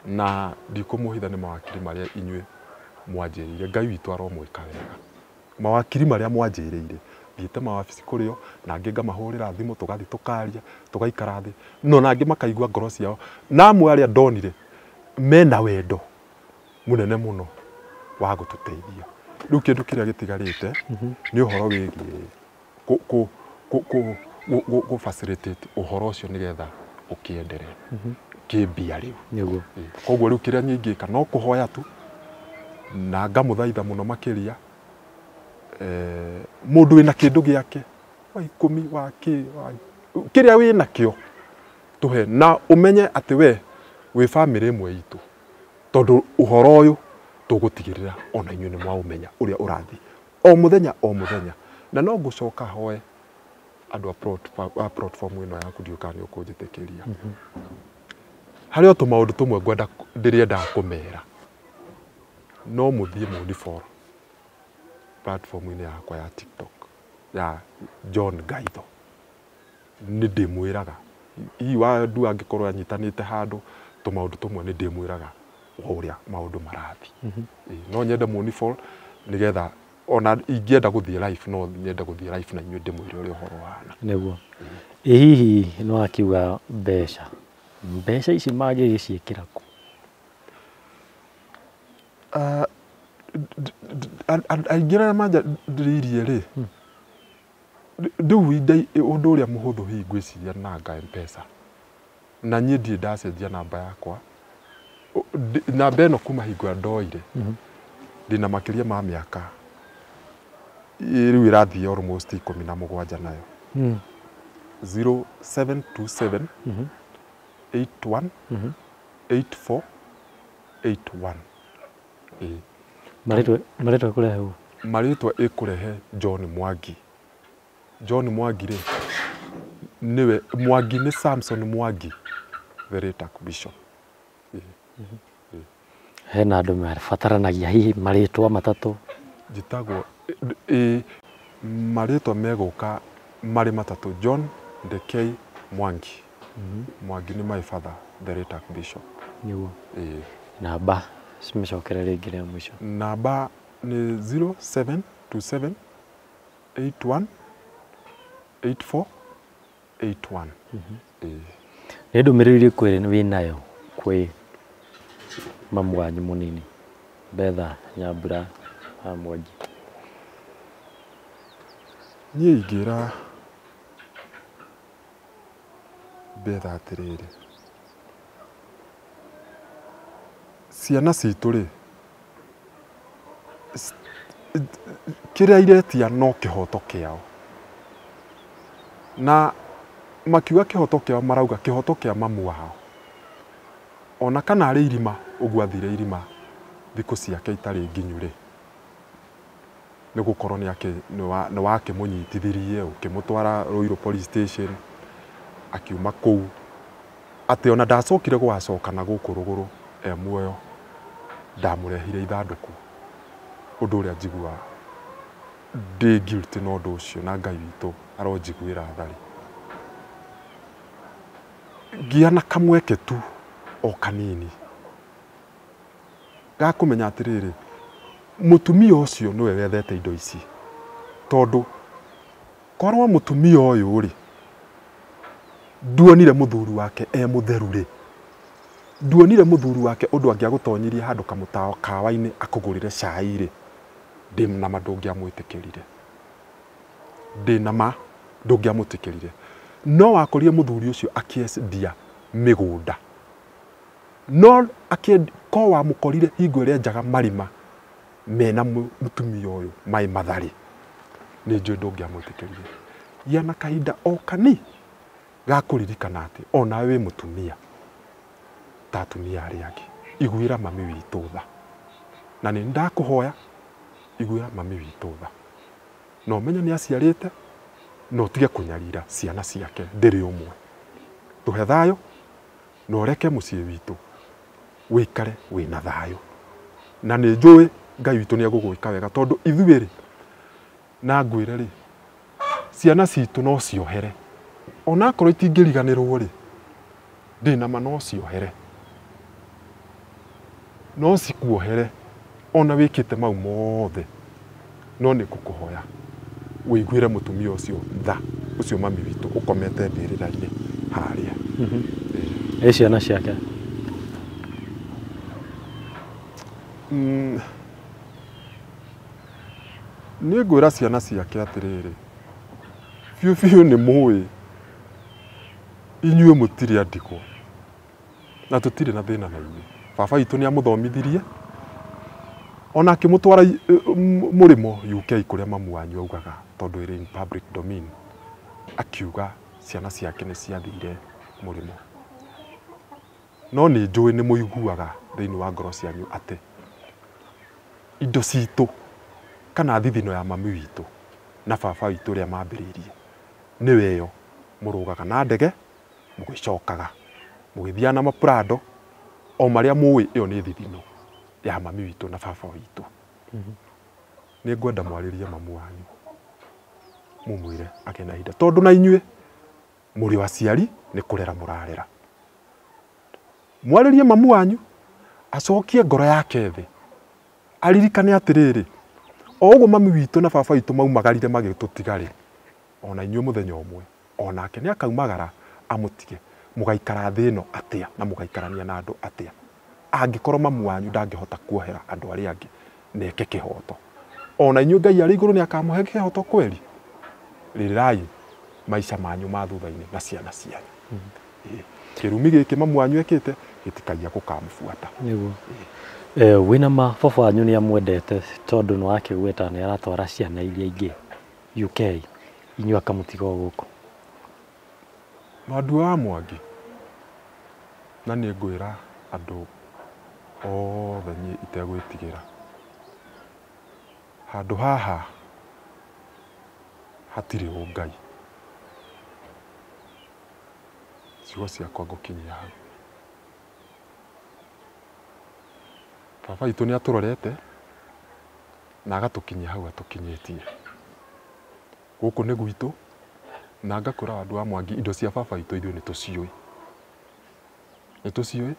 na ndikũmũhitha nĩ mawakiri marĩa inyuĩ mwanjĩrĩire. Ngai witũ aromwĩka wega. Mawakiri marĩa mwanjĩrĩire, thiĩte mawabici kũrĩo, na angĩ ngamahũrĩra thimũ, tũgathiĩ tũkaria, tũgaikara thĩ, no na angĩ makaigua ngoro ciao. Na amwe arĩa ndonire mena wendo mũnene mũno wa gũtũteithia. Rĩu kĩndũ kĩrĩa gĩtigarĩte nĩ ũhoro wĩgiĩ gũ facilitate ũhoro ũcio nĩgetha ũkĩenderee kĩmbia rĩu. Nĩguo. Koguo rĩu kĩrĩa niĩ ingĩka no kũhoya tu na ngamũthaitha mũno makĩria mũndũ wĩna kĩndũ gĩake wa ikũmi wa kĩ kĩrĩa wĩna kĩo tũhe na ũmenye atĩ we wĩ bamĩrĩ ĩmwe itũ tondũ ũhoro ũyũ tũgũtigĩrĩra ona inyuĩ nĩ mwaũmenya ũrĩa ũrathiĩ o mũthenya o mũthenya. Na no ngũcoka hoe andũ a platform ĩno yaku ndiũĩ kana nĩ ũkũnjĩtĩkĩria. Harĩ o tũmaũndũ tũmwe ngwenda ndĩrĩendaga kũmera no mũthiĩ mũni follow platform-inĩ yakwa ya TikTok ya John Gaitho. Nĩ ndĩmwĩraga hihi wandu angĩkorwo anyitanĩte handũ tũmaũndũ tũmwe nĩ ndĩmwĩraga ũrĩa maũndũ marathiĩ. No nyende mũni follow nĩgetha ona ingĩenda gũthiĩ live no nyende gũthiĩ live na inyuĩ ndĩmwĩre ũrĩa ũhoro ũhana. Nĩguo. Ĩ hihi no akiuga mbeca ici mangĩgĩciĩkĩra kũ? Aingĩ arĩa manjarĩirie rĩ rĩu ũndũ ũrĩa mũhũthũ hihi ngwĩciria nanga M-Pesa na niĩ ndirĩ ndacenjia namba yakwa namba ĩno kuma hingo ĩrĩa ndoire ndĩna makĩria ma mĩaka rĩu ĩrathiĩ almost 17 nayo. 0727 81 84 81. Marĩtwa ĩkũrehe ũ? Marĩtwa ĩkũrehe John Mwangi. John Mwangi rĩ nĩwe Mwangi nĩ Samson Mwangi the late Archbishop. Hena andũ mabataranagia hihi marĩtwa matatũ? Njĩtagwo marĩtwa megũka marĩ matatũ John Ndekei Mwangi. Mwangi nĩ my father the late Archbishop. Nĩguo. Namba cimĩcokere rĩngĩ rĩa mũico. Namba nĩ 0727 81 84 81. Nĩ ndũmĩrĩri ĩrĩkũ wĩnayo kwĩ mamu wanyu mũnini Betha Nyambura wa Mwangi? Niĩ ingĩra Betha atĩrĩrĩ, ciana citũ rĩ kĩrĩa iretia no kĩhoto kĩao na makiuga kĩhoto kĩao marauga kĩhoto kĩa mamu wao ona kana arĩ irima ũguo athire irima thikũ ciake itarĩ nginyu rĩ nĩ gũkorwo nĩ wakĩmũnyitithirie ũkĩmũtwara Ruiru police station akiuma kũu atĩ ona ndacokire gũgacoka na gũkũ rũgũrũ e muoyo ndamũrehire ithandũkũ ũndũ ũrĩa njiguaga ndĩ guilty na ũndũ ũcio na Ngai witũ aronjiguĩra tha-rĩ ngĩa na kamweke tu o kanini ga kũmenya atĩrĩrĩ mũtumia ũcio nĩwe wethete indo ici tondũ korwo mũtumia ũyũ rĩ nduonire mũthuri wake e mũtheru rĩ nduonire mũthuri wake ũndũ angĩagũtonyirie handũ kamũtawa kawa-inĩ akũgũrĩre cai rĩ ndĩ na ma ndũngĩamwĩtĩkĩrire ndĩ na ma ndũngĩamwĩtĩkĩrire no wakorire mũthuri ũcio akĩendia mĩgũnda no ko wamũkorire hingo ĩrĩa njaga marima mena mũtumia ũyũ maĩ mathari nĩ njũĩ ndũngĩamwĩtĩkĩrire. Gĩa na kahinda o kani ga kũririkana atĩ onawe wĩ mũtumia ta atumia arĩa angĩ iguĩra mami witũ tha na nĩ ndakũhoya iguĩra mami witũ tha na ũmenye nĩ aciarĩte na ũtige kũnyarira ciana ciake ndĩrĩ ũmwe tũhe thayũ na ũreke mũciĩ witũ wĩikare wĩna thayũ na nĩ njũĩ Ngai witũ nĩ egũgwĩka wega tondũ ithuĩ rĩ na ngwĩre rĩ ciana citũ no ciohere onakorwo itingĩriganĩrwo rĩ ndĩ na ma no ciohere no cikuohere ona wĩkĩte mau mothe no nĩ ngũkũhoya wĩiguĩre mũtumia ũcio tha ũcio mami witũ ũkomete mbĩrĩra-inĩ harĩa. Ĩ ciana ciake? Nĩ ngwĩra ciana ciake atĩrĩrĩ biũ biũ nĩ mũĩ Inyuĩ mũtirĩ andigwo na tũtirĩ na thĩna na inyuĩ. Baba witũ nĩ amũthomithirie ona akĩmũtwara mũrĩmo UK kũrĩa mamu wanyu augaga tondũ ĩrĩ in public domain, akiuga ciana ciake nĩ ciathire mũrĩmo. No nĩ njũĩ nĩ mũiguaga thĩinĩ wa ngoro cianyu atĩ indo citũ kana thithino ya mami witũ na baba witũ ũrĩa mambĩrĩirie nĩwe ĩyo mũrũgaga na ndege mũgĩcokaga mũgĩthiaga na maprado o marĩa mũĩ ĩyo nĩ thithino ya mami witũ na baba witũ. Nĩ ngwenda mwarĩrie mamu wanyu mumwĩre agĩe na ihinda tondũ na inyuĩ mũrĩ aciari nĩ kũrera mũrarera. Mwarĩrie mamu wanyu acokie ngoro yake thĩ aririkane atĩrĩrĩ o ũguo mami witũ na baba witũ maumagarire magĩtũtiga rĩ, ona inyuĩ mũthenya ũmwe onake nĩ akaumagara amũtige. Mũgaikara thĩ ĩno atĩa na mũgaikarania na andũ atĩa angĩkorwo mamu wanyu ndangĩhota kuohera andũ arĩa angĩ neke kĩhoto. Ona inyuĩ Ngai arĩ igũrũ nĩ akamũhe kĩhoto kweri. Rĩrĩrai maica manyu ma thutha-inĩ na ciana cianyu. Kĩrumi gĩkĩ mamu wanyu ekĩte gĩtikagia gũkamũbuata. Nĩguo. Wĩna ma baba wanyu nĩ amwendete tondũ nĩ wakĩgweta nĩ aratwara ciana iria ingĩ UK inyuĩ akamũtiga o gũkũ. Mwandua wa Mwangi na nĩ ngwĩra andũ othe niĩ itegwĩtigĩra, handũ haha hatirĩ ũngai. Ciugo ciakwa ngũkinyia hau. Baba witũ nĩ atũrorete na agatũkinyia hau atũkinyĩtie. Gũkũ nĩ gwitũ na ngakwĩra andũ a Mwangi indo cia baba witũ ithuĩ nĩ tũciũĩ. Nĩ tũciũĩ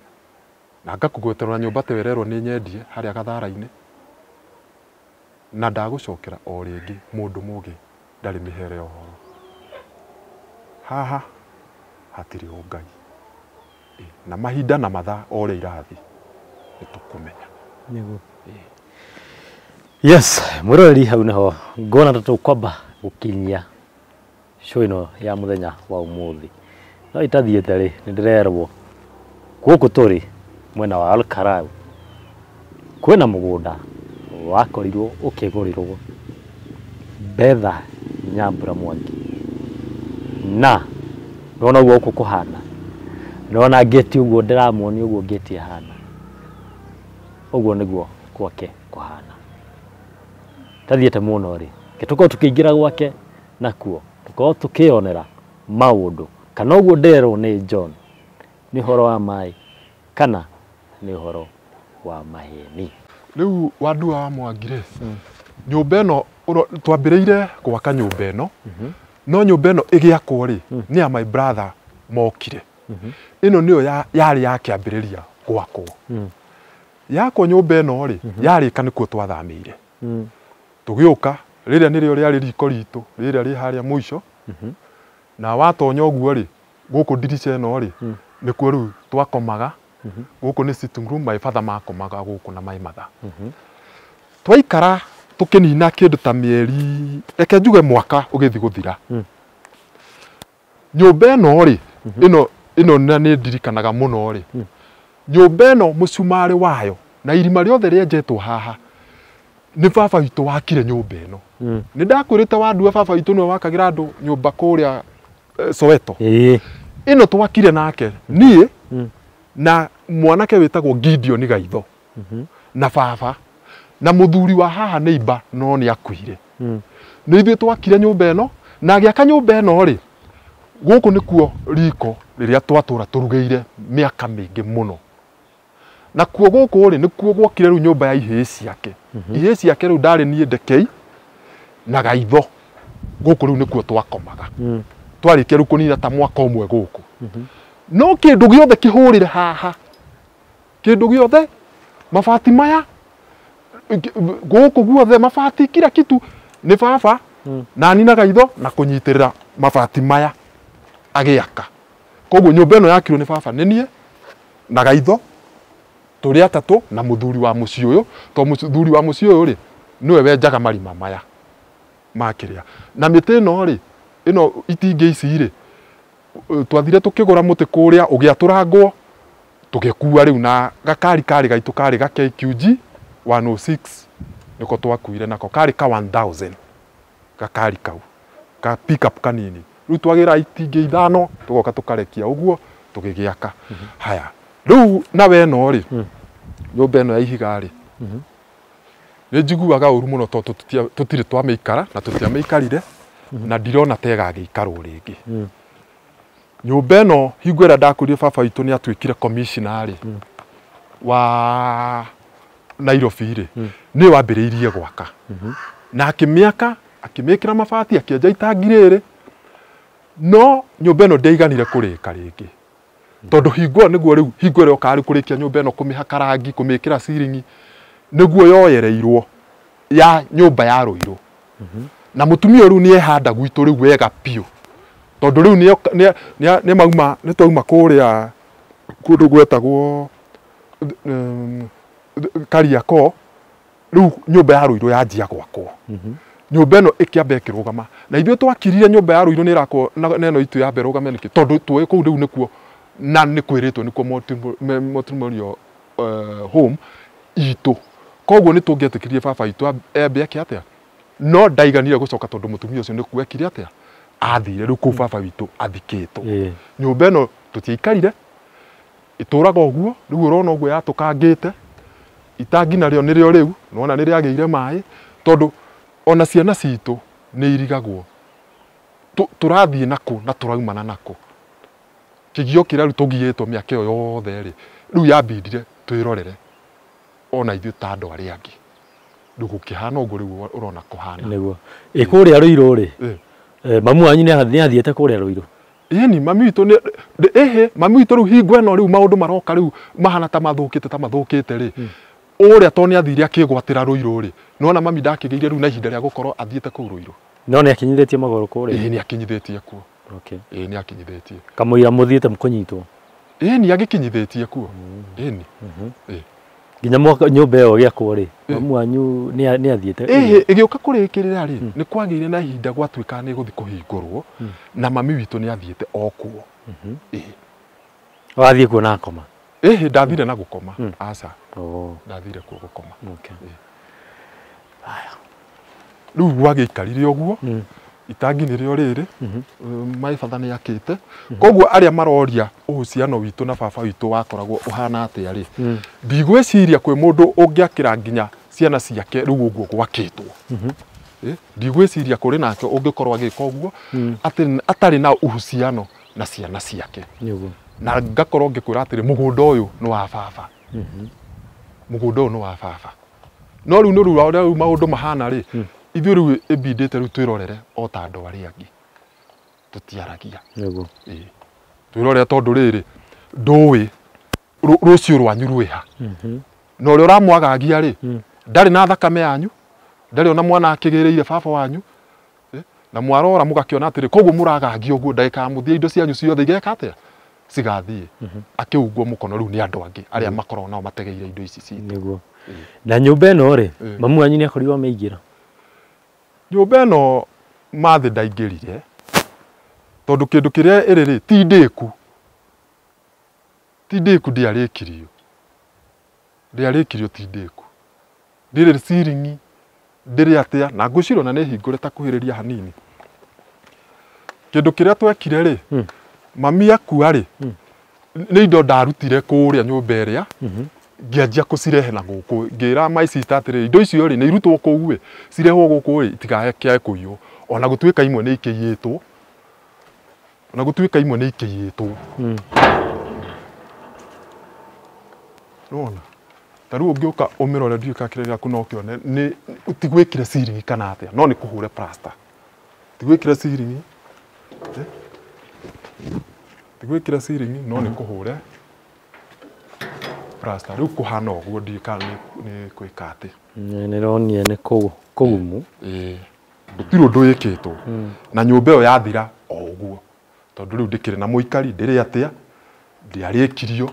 na ngakũgwetera nyũmba ta ĩrerwo nĩ nyendie harĩa Gathara-inĩ na ndagũcokera o rĩngĩ mũndũ mũgĩ ndarĩ mĩhere ũhoro. Haha hatirĩ ũngai na mahinda na mathaa o ũrĩa irathiĩ nĩ tũkũmenya. Nĩguo. Yes, mwĩroreri hau nĩho ngona ta tũkwamba gũkinyia show ĩno ya mũthenya wa ũmũthĩ. No itathiĩte rĩ nĩ ndĩrerwo gũkũ tũrĩ mwena wa Olkalau kwĩna mũgũnda wakorirwo ũkĩgũrĩrwo Betha Nyambura Mwangi na nĩwona ũguo gũkũ kũhana, nĩwona ngĩti ũguo ndĩramuonia ũguo ngĩti ĩhana, ũguo nĩguo gwake kũhana. Tathiĩte mũno rĩ tũkorwo tũkĩingĩra gwake nakuo tũkorwo tũkĩonera maũndũ kana ũguo ndĩrerwo nĩ John nĩ ũhoro wa maĩ kana nĩ ũhoro wa maheni. Rĩu Wandua wa Mwangi rĩ, nyũmba ĩno twambĩrĩire gwaka nyũmba ĩno, no nyũmba ĩno ĩgĩakwo rĩ nĩ ya my brother mokire. Ĩno nĩyo yarĩ ya kĩambĩrĩria gwakwo. Yakwo nyũmba ĩno rĩ yarĩka nĩkuo twathamĩire. Tũgĩũka rĩrĩa nĩrĩo rĩarĩ riko ritũ rĩrĩa rĩ harĩa mũico. Na watonya ũguo rĩ gũkũ ndirica ĩno rĩ nĩkuo rĩu twakomaga. Gũkũ nĩ sitting room, my father makomaga gũkũ na my mother. Twaikara tũkĩnina kĩndũ ta mĩeri reke njuge mwaka ũgĩthiĩ gũthira. Nyũmba ĩno rĩ ĩno na nĩ ndirikanaga mũno rĩ, nyũmba ĩno mũcumarĩ wayo na irima rĩothe rĩenjetwo haha nĩ baba witũ wakire nyũmba ĩno. Nĩ ndakwĩrĩte Wandua baba witũ nĩwe wakagĩra andũ nyũmba kũrĩa Soweto. Ĩno twakire nake niĩ na mwanake wĩtagwo Gideon Gaitho na baba na mũthuri wa haha neighbor no nĩ akuire. Nĩ ithuĩ twakire nyũmba ĩno na agĩaka nyũmba ĩno rĩ gũkũ nĩkuo riko rĩrĩa twatũra tũrugĩire mĩaka mĩingĩ mũno. Na kuo gũkũ rĩ nĩkuo gwakire rĩu nyũmba ya ihĩĩ ciake. Ihĩĩ ciake rĩu ndarĩ niĩ Ndekei na Gaitho. Gũkũ rĩu nĩkuo twakomaga. Twarĩkia rĩu kũnina ta mwaka ũmwe gũkũ. No kĩndũ gĩothe kĩhũrĩre haha, kĩndũ gĩothe mabati maya gũkũ guothe mabati kila kitu nĩ baba na ni na Gaitho na kũnyitĩrĩra mabati maya agĩaka. Koguo nyũmba ĩno yakirwo nĩ baba nĩ niĩ na Gaitho tũrĩ atatũ na mũthuri wa mũciĩ ũyũ, to mũthuri wa mũciĩ ũyũ rĩ nĩwe wenjaga marima maya ma kĩrĩa. Na mĩtĩ ĩno rĩ ĩno itingĩ ici rĩ Twathire tukigura muti kuria ugiaturangwo tugikua riu na gakari kari gaitu kari ga KQG 106 niko twakuire nako kari ka 1000 gakari kau ka pick up kanini riu twagira itingĩ ithano tugoka tukarekia uguo tugigiaka. Haya riu nawe no ri nyumba ĩno ya ihiga ri nĩ njiguaga ũru mũno tondũ tũtirĩ twamĩikara na tũtiamĩikarire na ndirona ta ĩgagĩikarwo rĩngĩ. Nyũmba ĩno hingo ĩrĩa ndakũrire baba witũ nĩ atuĩkire commissioner rĩ wa Nairobi rĩ nĩ wambĩrĩirie gwaka na akĩmĩaka akĩmĩkĩra mabati akĩenja itangi rĩrĩ no nyũmba ĩno ndĩaiganire kũrĩka rĩngĩ tondũ hingo ĩyo nĩguo rĩu hingo ĩrĩa ũkarĩ kũrĩkia nyũmba ĩno kũmĩhaka rangi kũmĩkĩra ciringi nĩguo yoyereirwo ya nyũmba ya Ruiru. Na mũtumia rĩu nĩehanda gwitũ rĩu wega biũ tondũ rĩu nĩ mauma nĩ twauma kũrĩa kũndũ gwetagwo Kariakoo rĩu nyũmba ya Ruiru yanjia gwakwo. Nyũmba ĩno ĩkĩamba ĩkĩrũgama na ithuĩ twakirire nyũmba ya Ruiru nĩ ĩrakwo na ĩno itũ yamba ĩrũgame nĩkĩ tondũ tũĩ kũu rĩu nĩkuo na nĩ kwĩrĩtwo nĩkuo matrimonial home itũ koguo nĩ tũngĩetĩkĩrie baba itũ embe eke atĩa no ndaiganire gũcoka tondũ mũtumia ũcio nĩkuo ekire atĩa athire rĩu kũu baba witũ athikĩtwo. Nyũmba ĩno tũtiaikarire ĩtũraga ũguo rĩu ũrona ũguo yatũkangĩte itangi narĩo nĩrĩo rĩu nĩwona nĩrĩagĩire maĩ tondũ ona ciana citũ nĩ irigagwo tũrathiĩ nakũ na tũraumana nakũ kĩgio kĩrĩa rĩu tũgiĩtwo mĩaka ĩyo yothe rĩ rĩu yambindire twĩrorere ona ithuĩ ta andũ arĩa angĩ rĩu gũkĩhana ũguo rĩu ũrona kũhana nĩguo. Ĩ kũrĩa Ruiru rĩ mamu wanyu nĩ athiĩte kũrĩa Ruiru? Ĩni mami witũ nĩ ĩhĩ mami witũ rĩu hingo ĩno rĩu maũndũ maroka rĩu mahana ta mathũkĩte rĩ ũrĩa to nĩ athire akĩgwatĩra Ruiru rĩ nĩwona mami ndakĩgĩire rĩu na ihinda rĩa gũkorwo athiĩte kũu Ruiru. No nĩ akinyithĩtie magũrũ kũrĩa? Ĩĩ nĩ akinyithĩtie kuo. Okay. Ĩĩ nĩ akinyithĩtie. Kamũira mũthiĩte kũnyitwo? Ĩĩ nĩ agĩkinyithĩtie kuo. Ĩni. Ĩĩ. Nginya mwaka nyũmba ĩyo ĩgĩakwo rĩ mamu wanyu nĩ athiĩte? Ĩhĩ ĩgĩũka kũrĩkĩrĩra rĩ nĩ kwagĩire na ihinda gwatuĩka nĩ gũthiĩ kũhingũrwo na mami witũ nĩ athiĩte o kuo. Ĩĩ. Wathiĩ kuo na akoma? Ĩhĩ ndathire na gũkoma. Aca. Ndathire kuo gũkoma. Rĩu gwagĩikarire ũguo itangi nĩrĩo rĩrĩ my father nĩ akĩte koguo arĩa maroria uhusiano witũ na baba witũ wakoragwo ũhana atĩa rĩ ndigwĩciria kwĩ mũndũ ũngĩakĩra nginya ciana ciake rĩu ũguo gwakĩtwo. Ndigwĩciria kũrĩ nake ũngĩkorwo agĩka ũguo atĩ atarĩ na uhusiano na ciana ciake. Na ngakorwo ngĩkwĩra atĩrĩ mũgũnda ũyũ nĩ wa baba. Mũgũnda ũyũ nĩ wa baba. No rĩu nĩ rĩu maũndũ mahana rĩ ithuĩ rĩu ĩbindĩte rĩu twĩrorere o ta andũ arĩa angĩ tũtiaragia. Nĩguo. Ĩĩ twĩrorere tondũ rĩrĩ ndũĩ rũciũ rwanyu rwĩha na ũrĩa ũramwagagia rĩ ndarĩ na thakame yanyu ndarĩ ona mwana akĩgĩrĩire baba wanyu na mwarora mũgakĩona atĩrĩ koguo mũragagia ũguo ndagĩka ya mũthia indo cianyu ciothe igeka atĩa cigathiĩ akĩungwo mũkono rĩu nĩ andũ angĩ arĩa makoragwo nao mategeire indo ici citũ. Nĩguo. Na nyũmba ĩno rĩ mamu wanyu nĩ akorirwo amĩingĩra? Nyũmba ĩno mathĩ ndaingĩrire tondũ kĩndũ kĩrĩa ĩrĩ rĩ ti ndĩku ndĩarĩkirio ti ndĩku ndĩrĩ ciringi ndĩrĩ atĩa na ngwĩciria ona nĩ hingũre ta kuhĩrĩria hanini. Kĩndũ kĩrĩa twekire rĩ mami akua rĩ nĩ indo ndarutire kũrĩa nyũmba ĩrĩa ngĩanjia kũcirehe na gũkũ ngĩra my sister atĩrĩ indo icio rĩ nĩ irutwo kũu ĩ cirehwo gũkũ ĩ itigakĩae kũiywo ona gũtuĩka imwe nĩ ikĩiyĩtwo ona gũtuĩka imwe nĩ ikĩiyĩtwo. Nĩwona ta rĩu ũngĩũka ũmĩrore ndiũĩ kana kĩrĩa gĩaku no ũkĩone nĩ ti gwĩkĩre ciringi kana atĩa no nĩ kũhũre plaster ti gwĩkĩre ciringi ti gwĩkĩre ciringi no nĩ kũhũre plaster rĩu kũhana ũguo ndiũĩ kana nĩ gwĩka atĩ. Nĩronire nĩ kũgumu. Ĩĩ gũtirĩ ũndũ wĩkĩtwo na nyũmba ĩyo yathira o ũguo tondũ rĩu ndĩkĩrĩ na mũikari ndĩrĩ atĩa ndĩarĩkirio.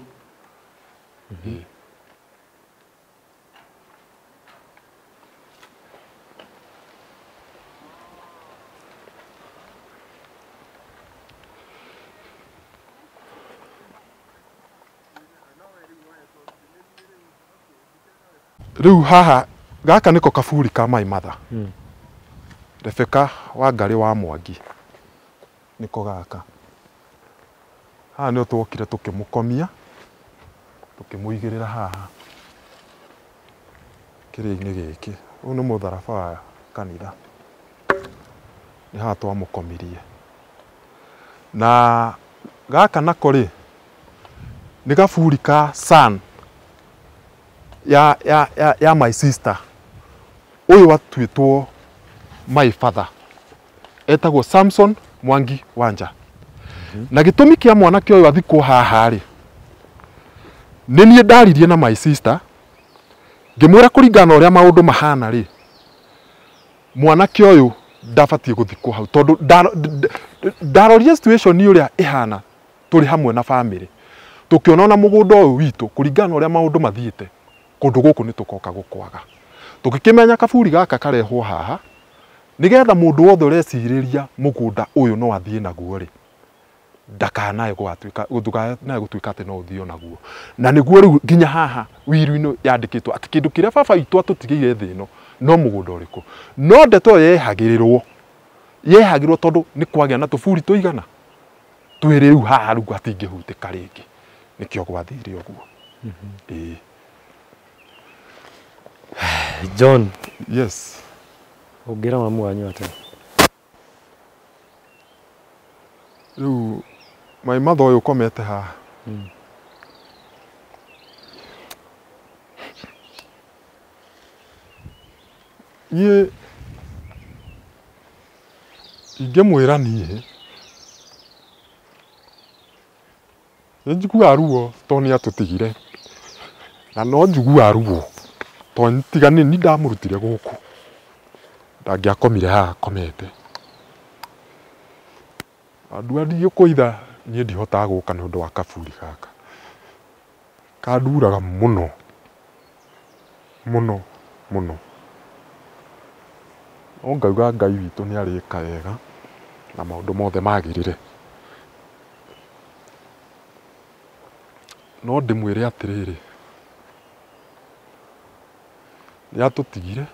Rĩu haha gaka nĩko kaburi ka my mother. Rebecca Wangari wa Mwangi nĩko gaka. Haha nĩho twokire tũkĩmũkomia tũkĩmũigĩrĩra haha kĩrĩa-inĩ gĩkĩ. Ũyũ nĩ mũtharaba wa kanitha. Nĩ haha twamũkomirie. Na gaka nako rĩ nĩ gaburi ka son ya my sister. Ũyũ atuĩtwo my father. Etagwo Samson Mwangi Wanja. Na gĩtũmi kĩa mwanake ũyũ athikwo haha rĩ, nĩ niĩ ndaririe na my sister ngĩmwĩra kũringana na ũrĩa maũndũ mahana rĩ, mwanake ũyũ ndabatiĩ gũthikwo hau tondũ ndarorire situation ũrĩa ĩhana tũrĩ hamwe na family. Tũkĩona ona mũgũnda ũyũ witũ kũringana na ũrĩa maũndũ mathiĩte kũndũ gũkũ nĩ tũkoka gũkwaga. Tũgĩkĩmenya kaburi gaka karehwo haha nĩgetha mũndũ wothe ũrecirĩria mũgũnda ũyũ no athiĩ naguo rĩ, ndakanae gwatuĩka ndukanae gũtuĩka atĩ no ũthiĩ naguo. Na nĩguo rĩu nginya haha wiru-inĩ yandĩkĩtwo atĩ kĩndũ kĩrĩa baba witũ atũtigĩire thĩ ĩno no mũgũnda ũrĩkũ. No ndeto ĩyo yehagĩrĩrwo tondũ nĩ kwagĩa na tũburi tũigana twĩrĩ rĩu haha rĩu hatingĩhutĩka rĩngĩ, nĩkĩo gwathire ũguo. Ĩĩ. John. Yes. Ũngĩra mamu wanyu atĩa? Rĩu my mother ũyũ ũkomete haha. Niĩ ingĩmwĩra niĩ nĩ njiguaga ruo tondũ nĩ atũtigire, na no njiguaga ruo tondũ tiga nĩ niĩ ndamũrutire gũkũ ndangĩakomire haha akomete. Andũ a ndigĩkũitha niĩ ndihotaga gũka nĩ ũndũ wa kaburi gaka. Kanduraga mũno mũno mũno. No ngauga Ngai witũ nĩ arĩka wega na maũndũ mothe magĩrĩre. No ndĩmwĩre atĩrĩrĩ, nĩ atũtigire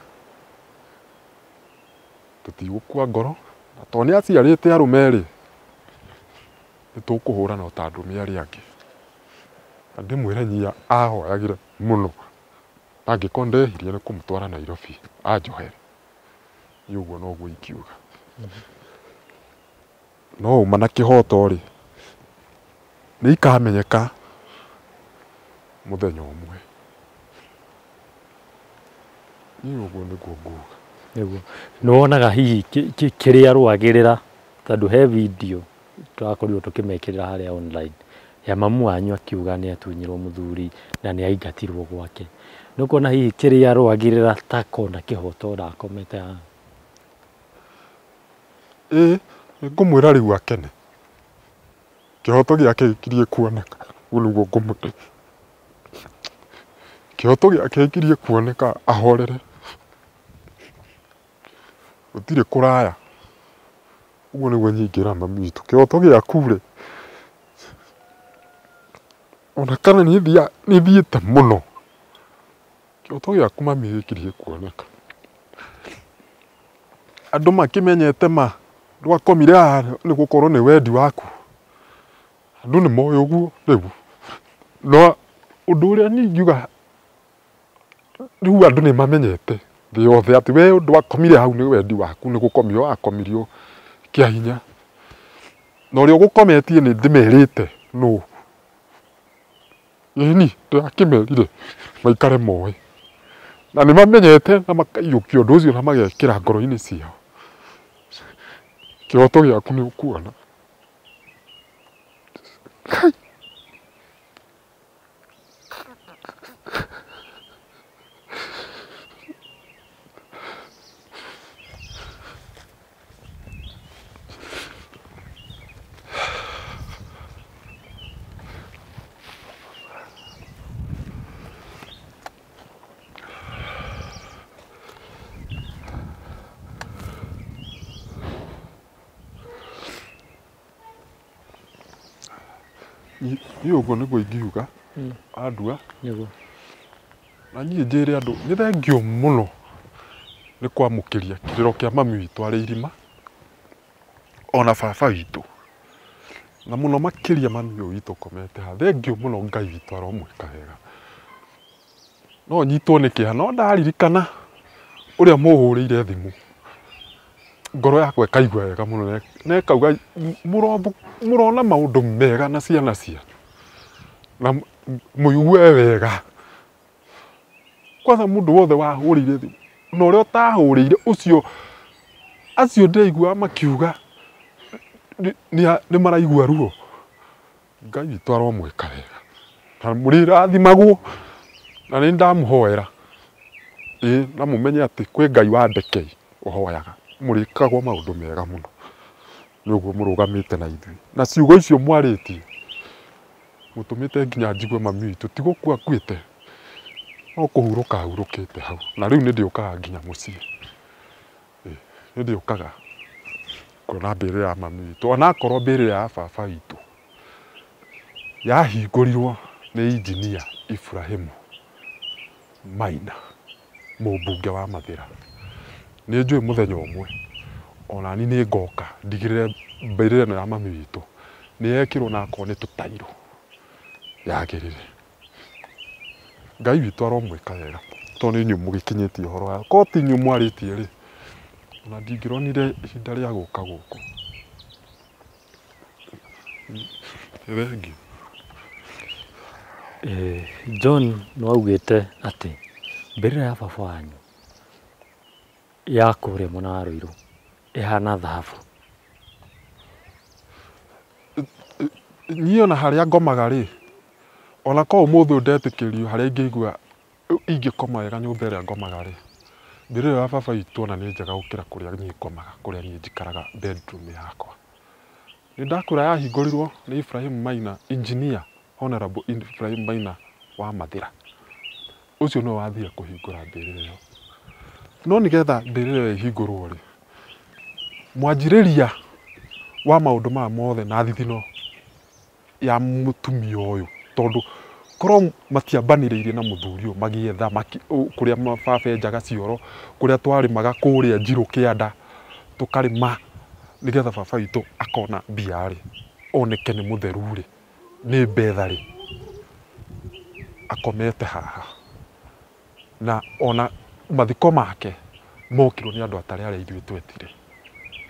tũtigũkua ngoro, na tondũ nĩ aciarĩte arũme rĩ, nĩ tũkũhũrana o ta arũme arĩa angĩ. Na ndĩmwĩre nyia ahoyagĩre mũno, na angĩkorwo ndehirie nĩ kũmũtwara Nairobi anjohere. Niĩ ũguo noguo ingiuga. No ũma na kĩhoto rĩ, nĩ ikamenyeka mũthenya ũmwe. Niĩ ũguo nĩguo nguga. Nĩguo. Nĩ wonaga hihi kĩrĩa arũagĩrĩra, tondũ he video tũrakorirwo tũkĩmekĩrĩra harĩa online ya mamu wanyu akiuga nĩ atunyirwo mũthuri na nĩ aingatirwo gwake. Nĩ ũkuona hihi kĩrĩa arũagĩrĩra ta kona kĩhoto ndakomete haha? Ĩĩ, nĩngũmwĩra rĩu akene. Kĩhoto gĩake gĩkirie kuoneka, ũguo nĩguo ngũmwĩra. Kĩhoto gĩake gĩkirie kuoneka ahorere. Gũtirĩ kũraya. Ũguo nĩguo niĩ ingĩra mami witũ. Kĩhoto gĩaku rĩ, ona kana nĩ thiĩte mũno, kĩhoto gĩaku mami gĩkirie kuoneka. Andũ makĩmenyete ma ndwakomire haha nĩ gũkorwo nĩ wendi waku. Andũ nĩ moĩ ũguo rĩu. No ũndũ ũrĩa niĩ ingiuga rĩu andũ nĩ mamenyete thĩ yothe atĩ we ndwakomire hau nĩ wendi waku, nĩ gũkomio wakomirio kĩa hinya. Na ũrĩa ũgũkometie nĩ ndĩmerĩte nũ. Ĩni ndĩrakĩmerire maikare moĩ. Na nĩ mamenyete na makaiyũkia ũndũ ũcio na magekĩra ngoro-inĩ ciao. Kĩhoto gĩaku nĩ ũkuona. Niĩ ũguo nĩguo ingiuga andua. Nĩguo. Na niĩ njĩre andũ nĩ thengio mũno nĩ kwamũkĩria kĩrĩro kĩa mami witũ arĩ irima ona baba witũ, na mũno makĩria mami ũyũ witũ ũkomete haha. Thengio mũno, Ngai witũ aromwĩka wega. No nyitwo nĩ kĩeha, no ndaririkana ũrĩa mũhũrĩire thimũ, ngoro yakwa ĩkaigua wega mũno na ĩkauga mũrona maũndũ mega na ciana cianyu na mũigue wega. Kwanza mũndũ wothe wahũrĩire thimũ na ũrĩa ũtahũrĩire ũcio, acio ndĩraigua makiuga nĩ maraigua ruo. Ngai witũ aromwĩka wega na mũrĩrathimagwo, na nĩ ndamũhoera ĩĩ, na mũmenye atĩ kwĩ Ngai wa ndekei ũhoyaga, mũrĩkagwo maũndũ mega mũno nĩ ũguo mũrũgamĩte na ithuĩ. Na ciugo icio mwarĩtie mũtũmĩte nginya njigue mami witũ ti gũkua akuĩte, no kũhurũka ahurũkĩte hau. Na rĩu nĩ ndĩũkaga nginya mũciĩ, nĩ ndĩũkaga kuona mbĩrĩra ya mami witũ, onakorwo mbĩrĩra ya baba witũ yahingũrirwo nĩ injinia Ibrahimu Maina, mũmbunge wa Mathĩra. Nĩ njũĩ mũthenya ũmwe onani nĩ ngoka ndigĩrĩre mbĩrĩra ĩno ya mami witũ nĩ yekĩrwo na akorwo nĩ tũtairũ yagĩrĩre. Ngai witũ aromwĩka wega tondũ nĩ inyuĩ mũgĩkinyĩtie ũhoro wa korwo ti inyuĩ mwarĩtie rĩ, ona ndingĩronire ihinda rĩa gũka gũkũ. Thengiũ. John nĩ waugĩte atĩ mbĩrĩra ya baba wanyu ya kũrĩa mwena wa Ruiru ĩhana thahabu. Niĩ ona harĩa ngomaga rĩ, ona korwo ũmũthĩ ũyũ ndetĩkĩrio harĩa ingĩigua ingĩkoma wega nyũmba ĩrĩa ngomaga rĩ, mbĩrĩra ya baba witũ ona nĩ njega gũkĩra kũrĩa niĩ ngomaga, kũrĩa niĩ njikaraga bedroom yakwa. Nĩ ndakwĩra yahingũrirwo nĩ Ibrahim Maina, engineer Honorable Ibrahim Maina wa Mathĩra. Ũcio nĩwe wathire kũhingũra mbĩrĩra ĩyo. No nĩgetha mbĩrĩra ĩyo ĩhingũrwo rĩ, mwanjĩrĩria wa maũndũ maya mothe na thithino ya mũtumia ũyũ, tondũ korwo matiambanĩrĩirie na mũthuri ũyũ magĩetha kũrĩa baba enjaga cioro, kũrĩa twarĩmaga kũrĩa Njirũ kĩanda tũkarĩma nĩgetha baba witũ akona mbia rĩ, oneke nĩ mũtheru rĩ, nĩ mbetha rĩ, akomete haha. Na ona mathiko make mokirwo nĩ andũ atarĩ arĩa ithuĩ twetire.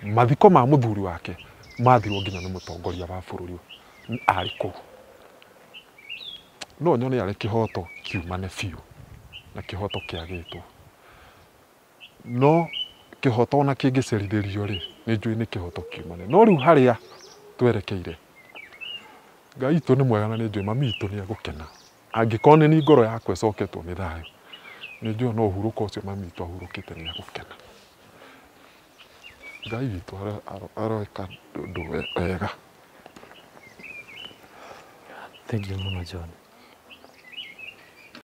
Mathiko ma mũthuri wake mathirwo nginya nĩ mũtongoria wa bũrũri arĩ kũu. No nyone arĩ kĩhoto kiumane biũ na kĩhoto kĩagĩtwo. No kĩhoto ona kĩngĩcerithĩrio rĩ, nĩ njũĩ nĩ kĩhoto kiumane. No rĩu harĩa twerekeire, Ngai witũ nĩ mwega na nĩ njũĩ mami witũ nĩ egũkena. Angĩkorwo nĩ niĩ ngoro yakwa ĩcoketwo nĩ thayũ, nĩ njũĩ no ũhurũko ũcio mami witũ ahurũkĩte nĩ egũkena. Ngai witũ aroeka ũndũ wega. Thank you mũno John.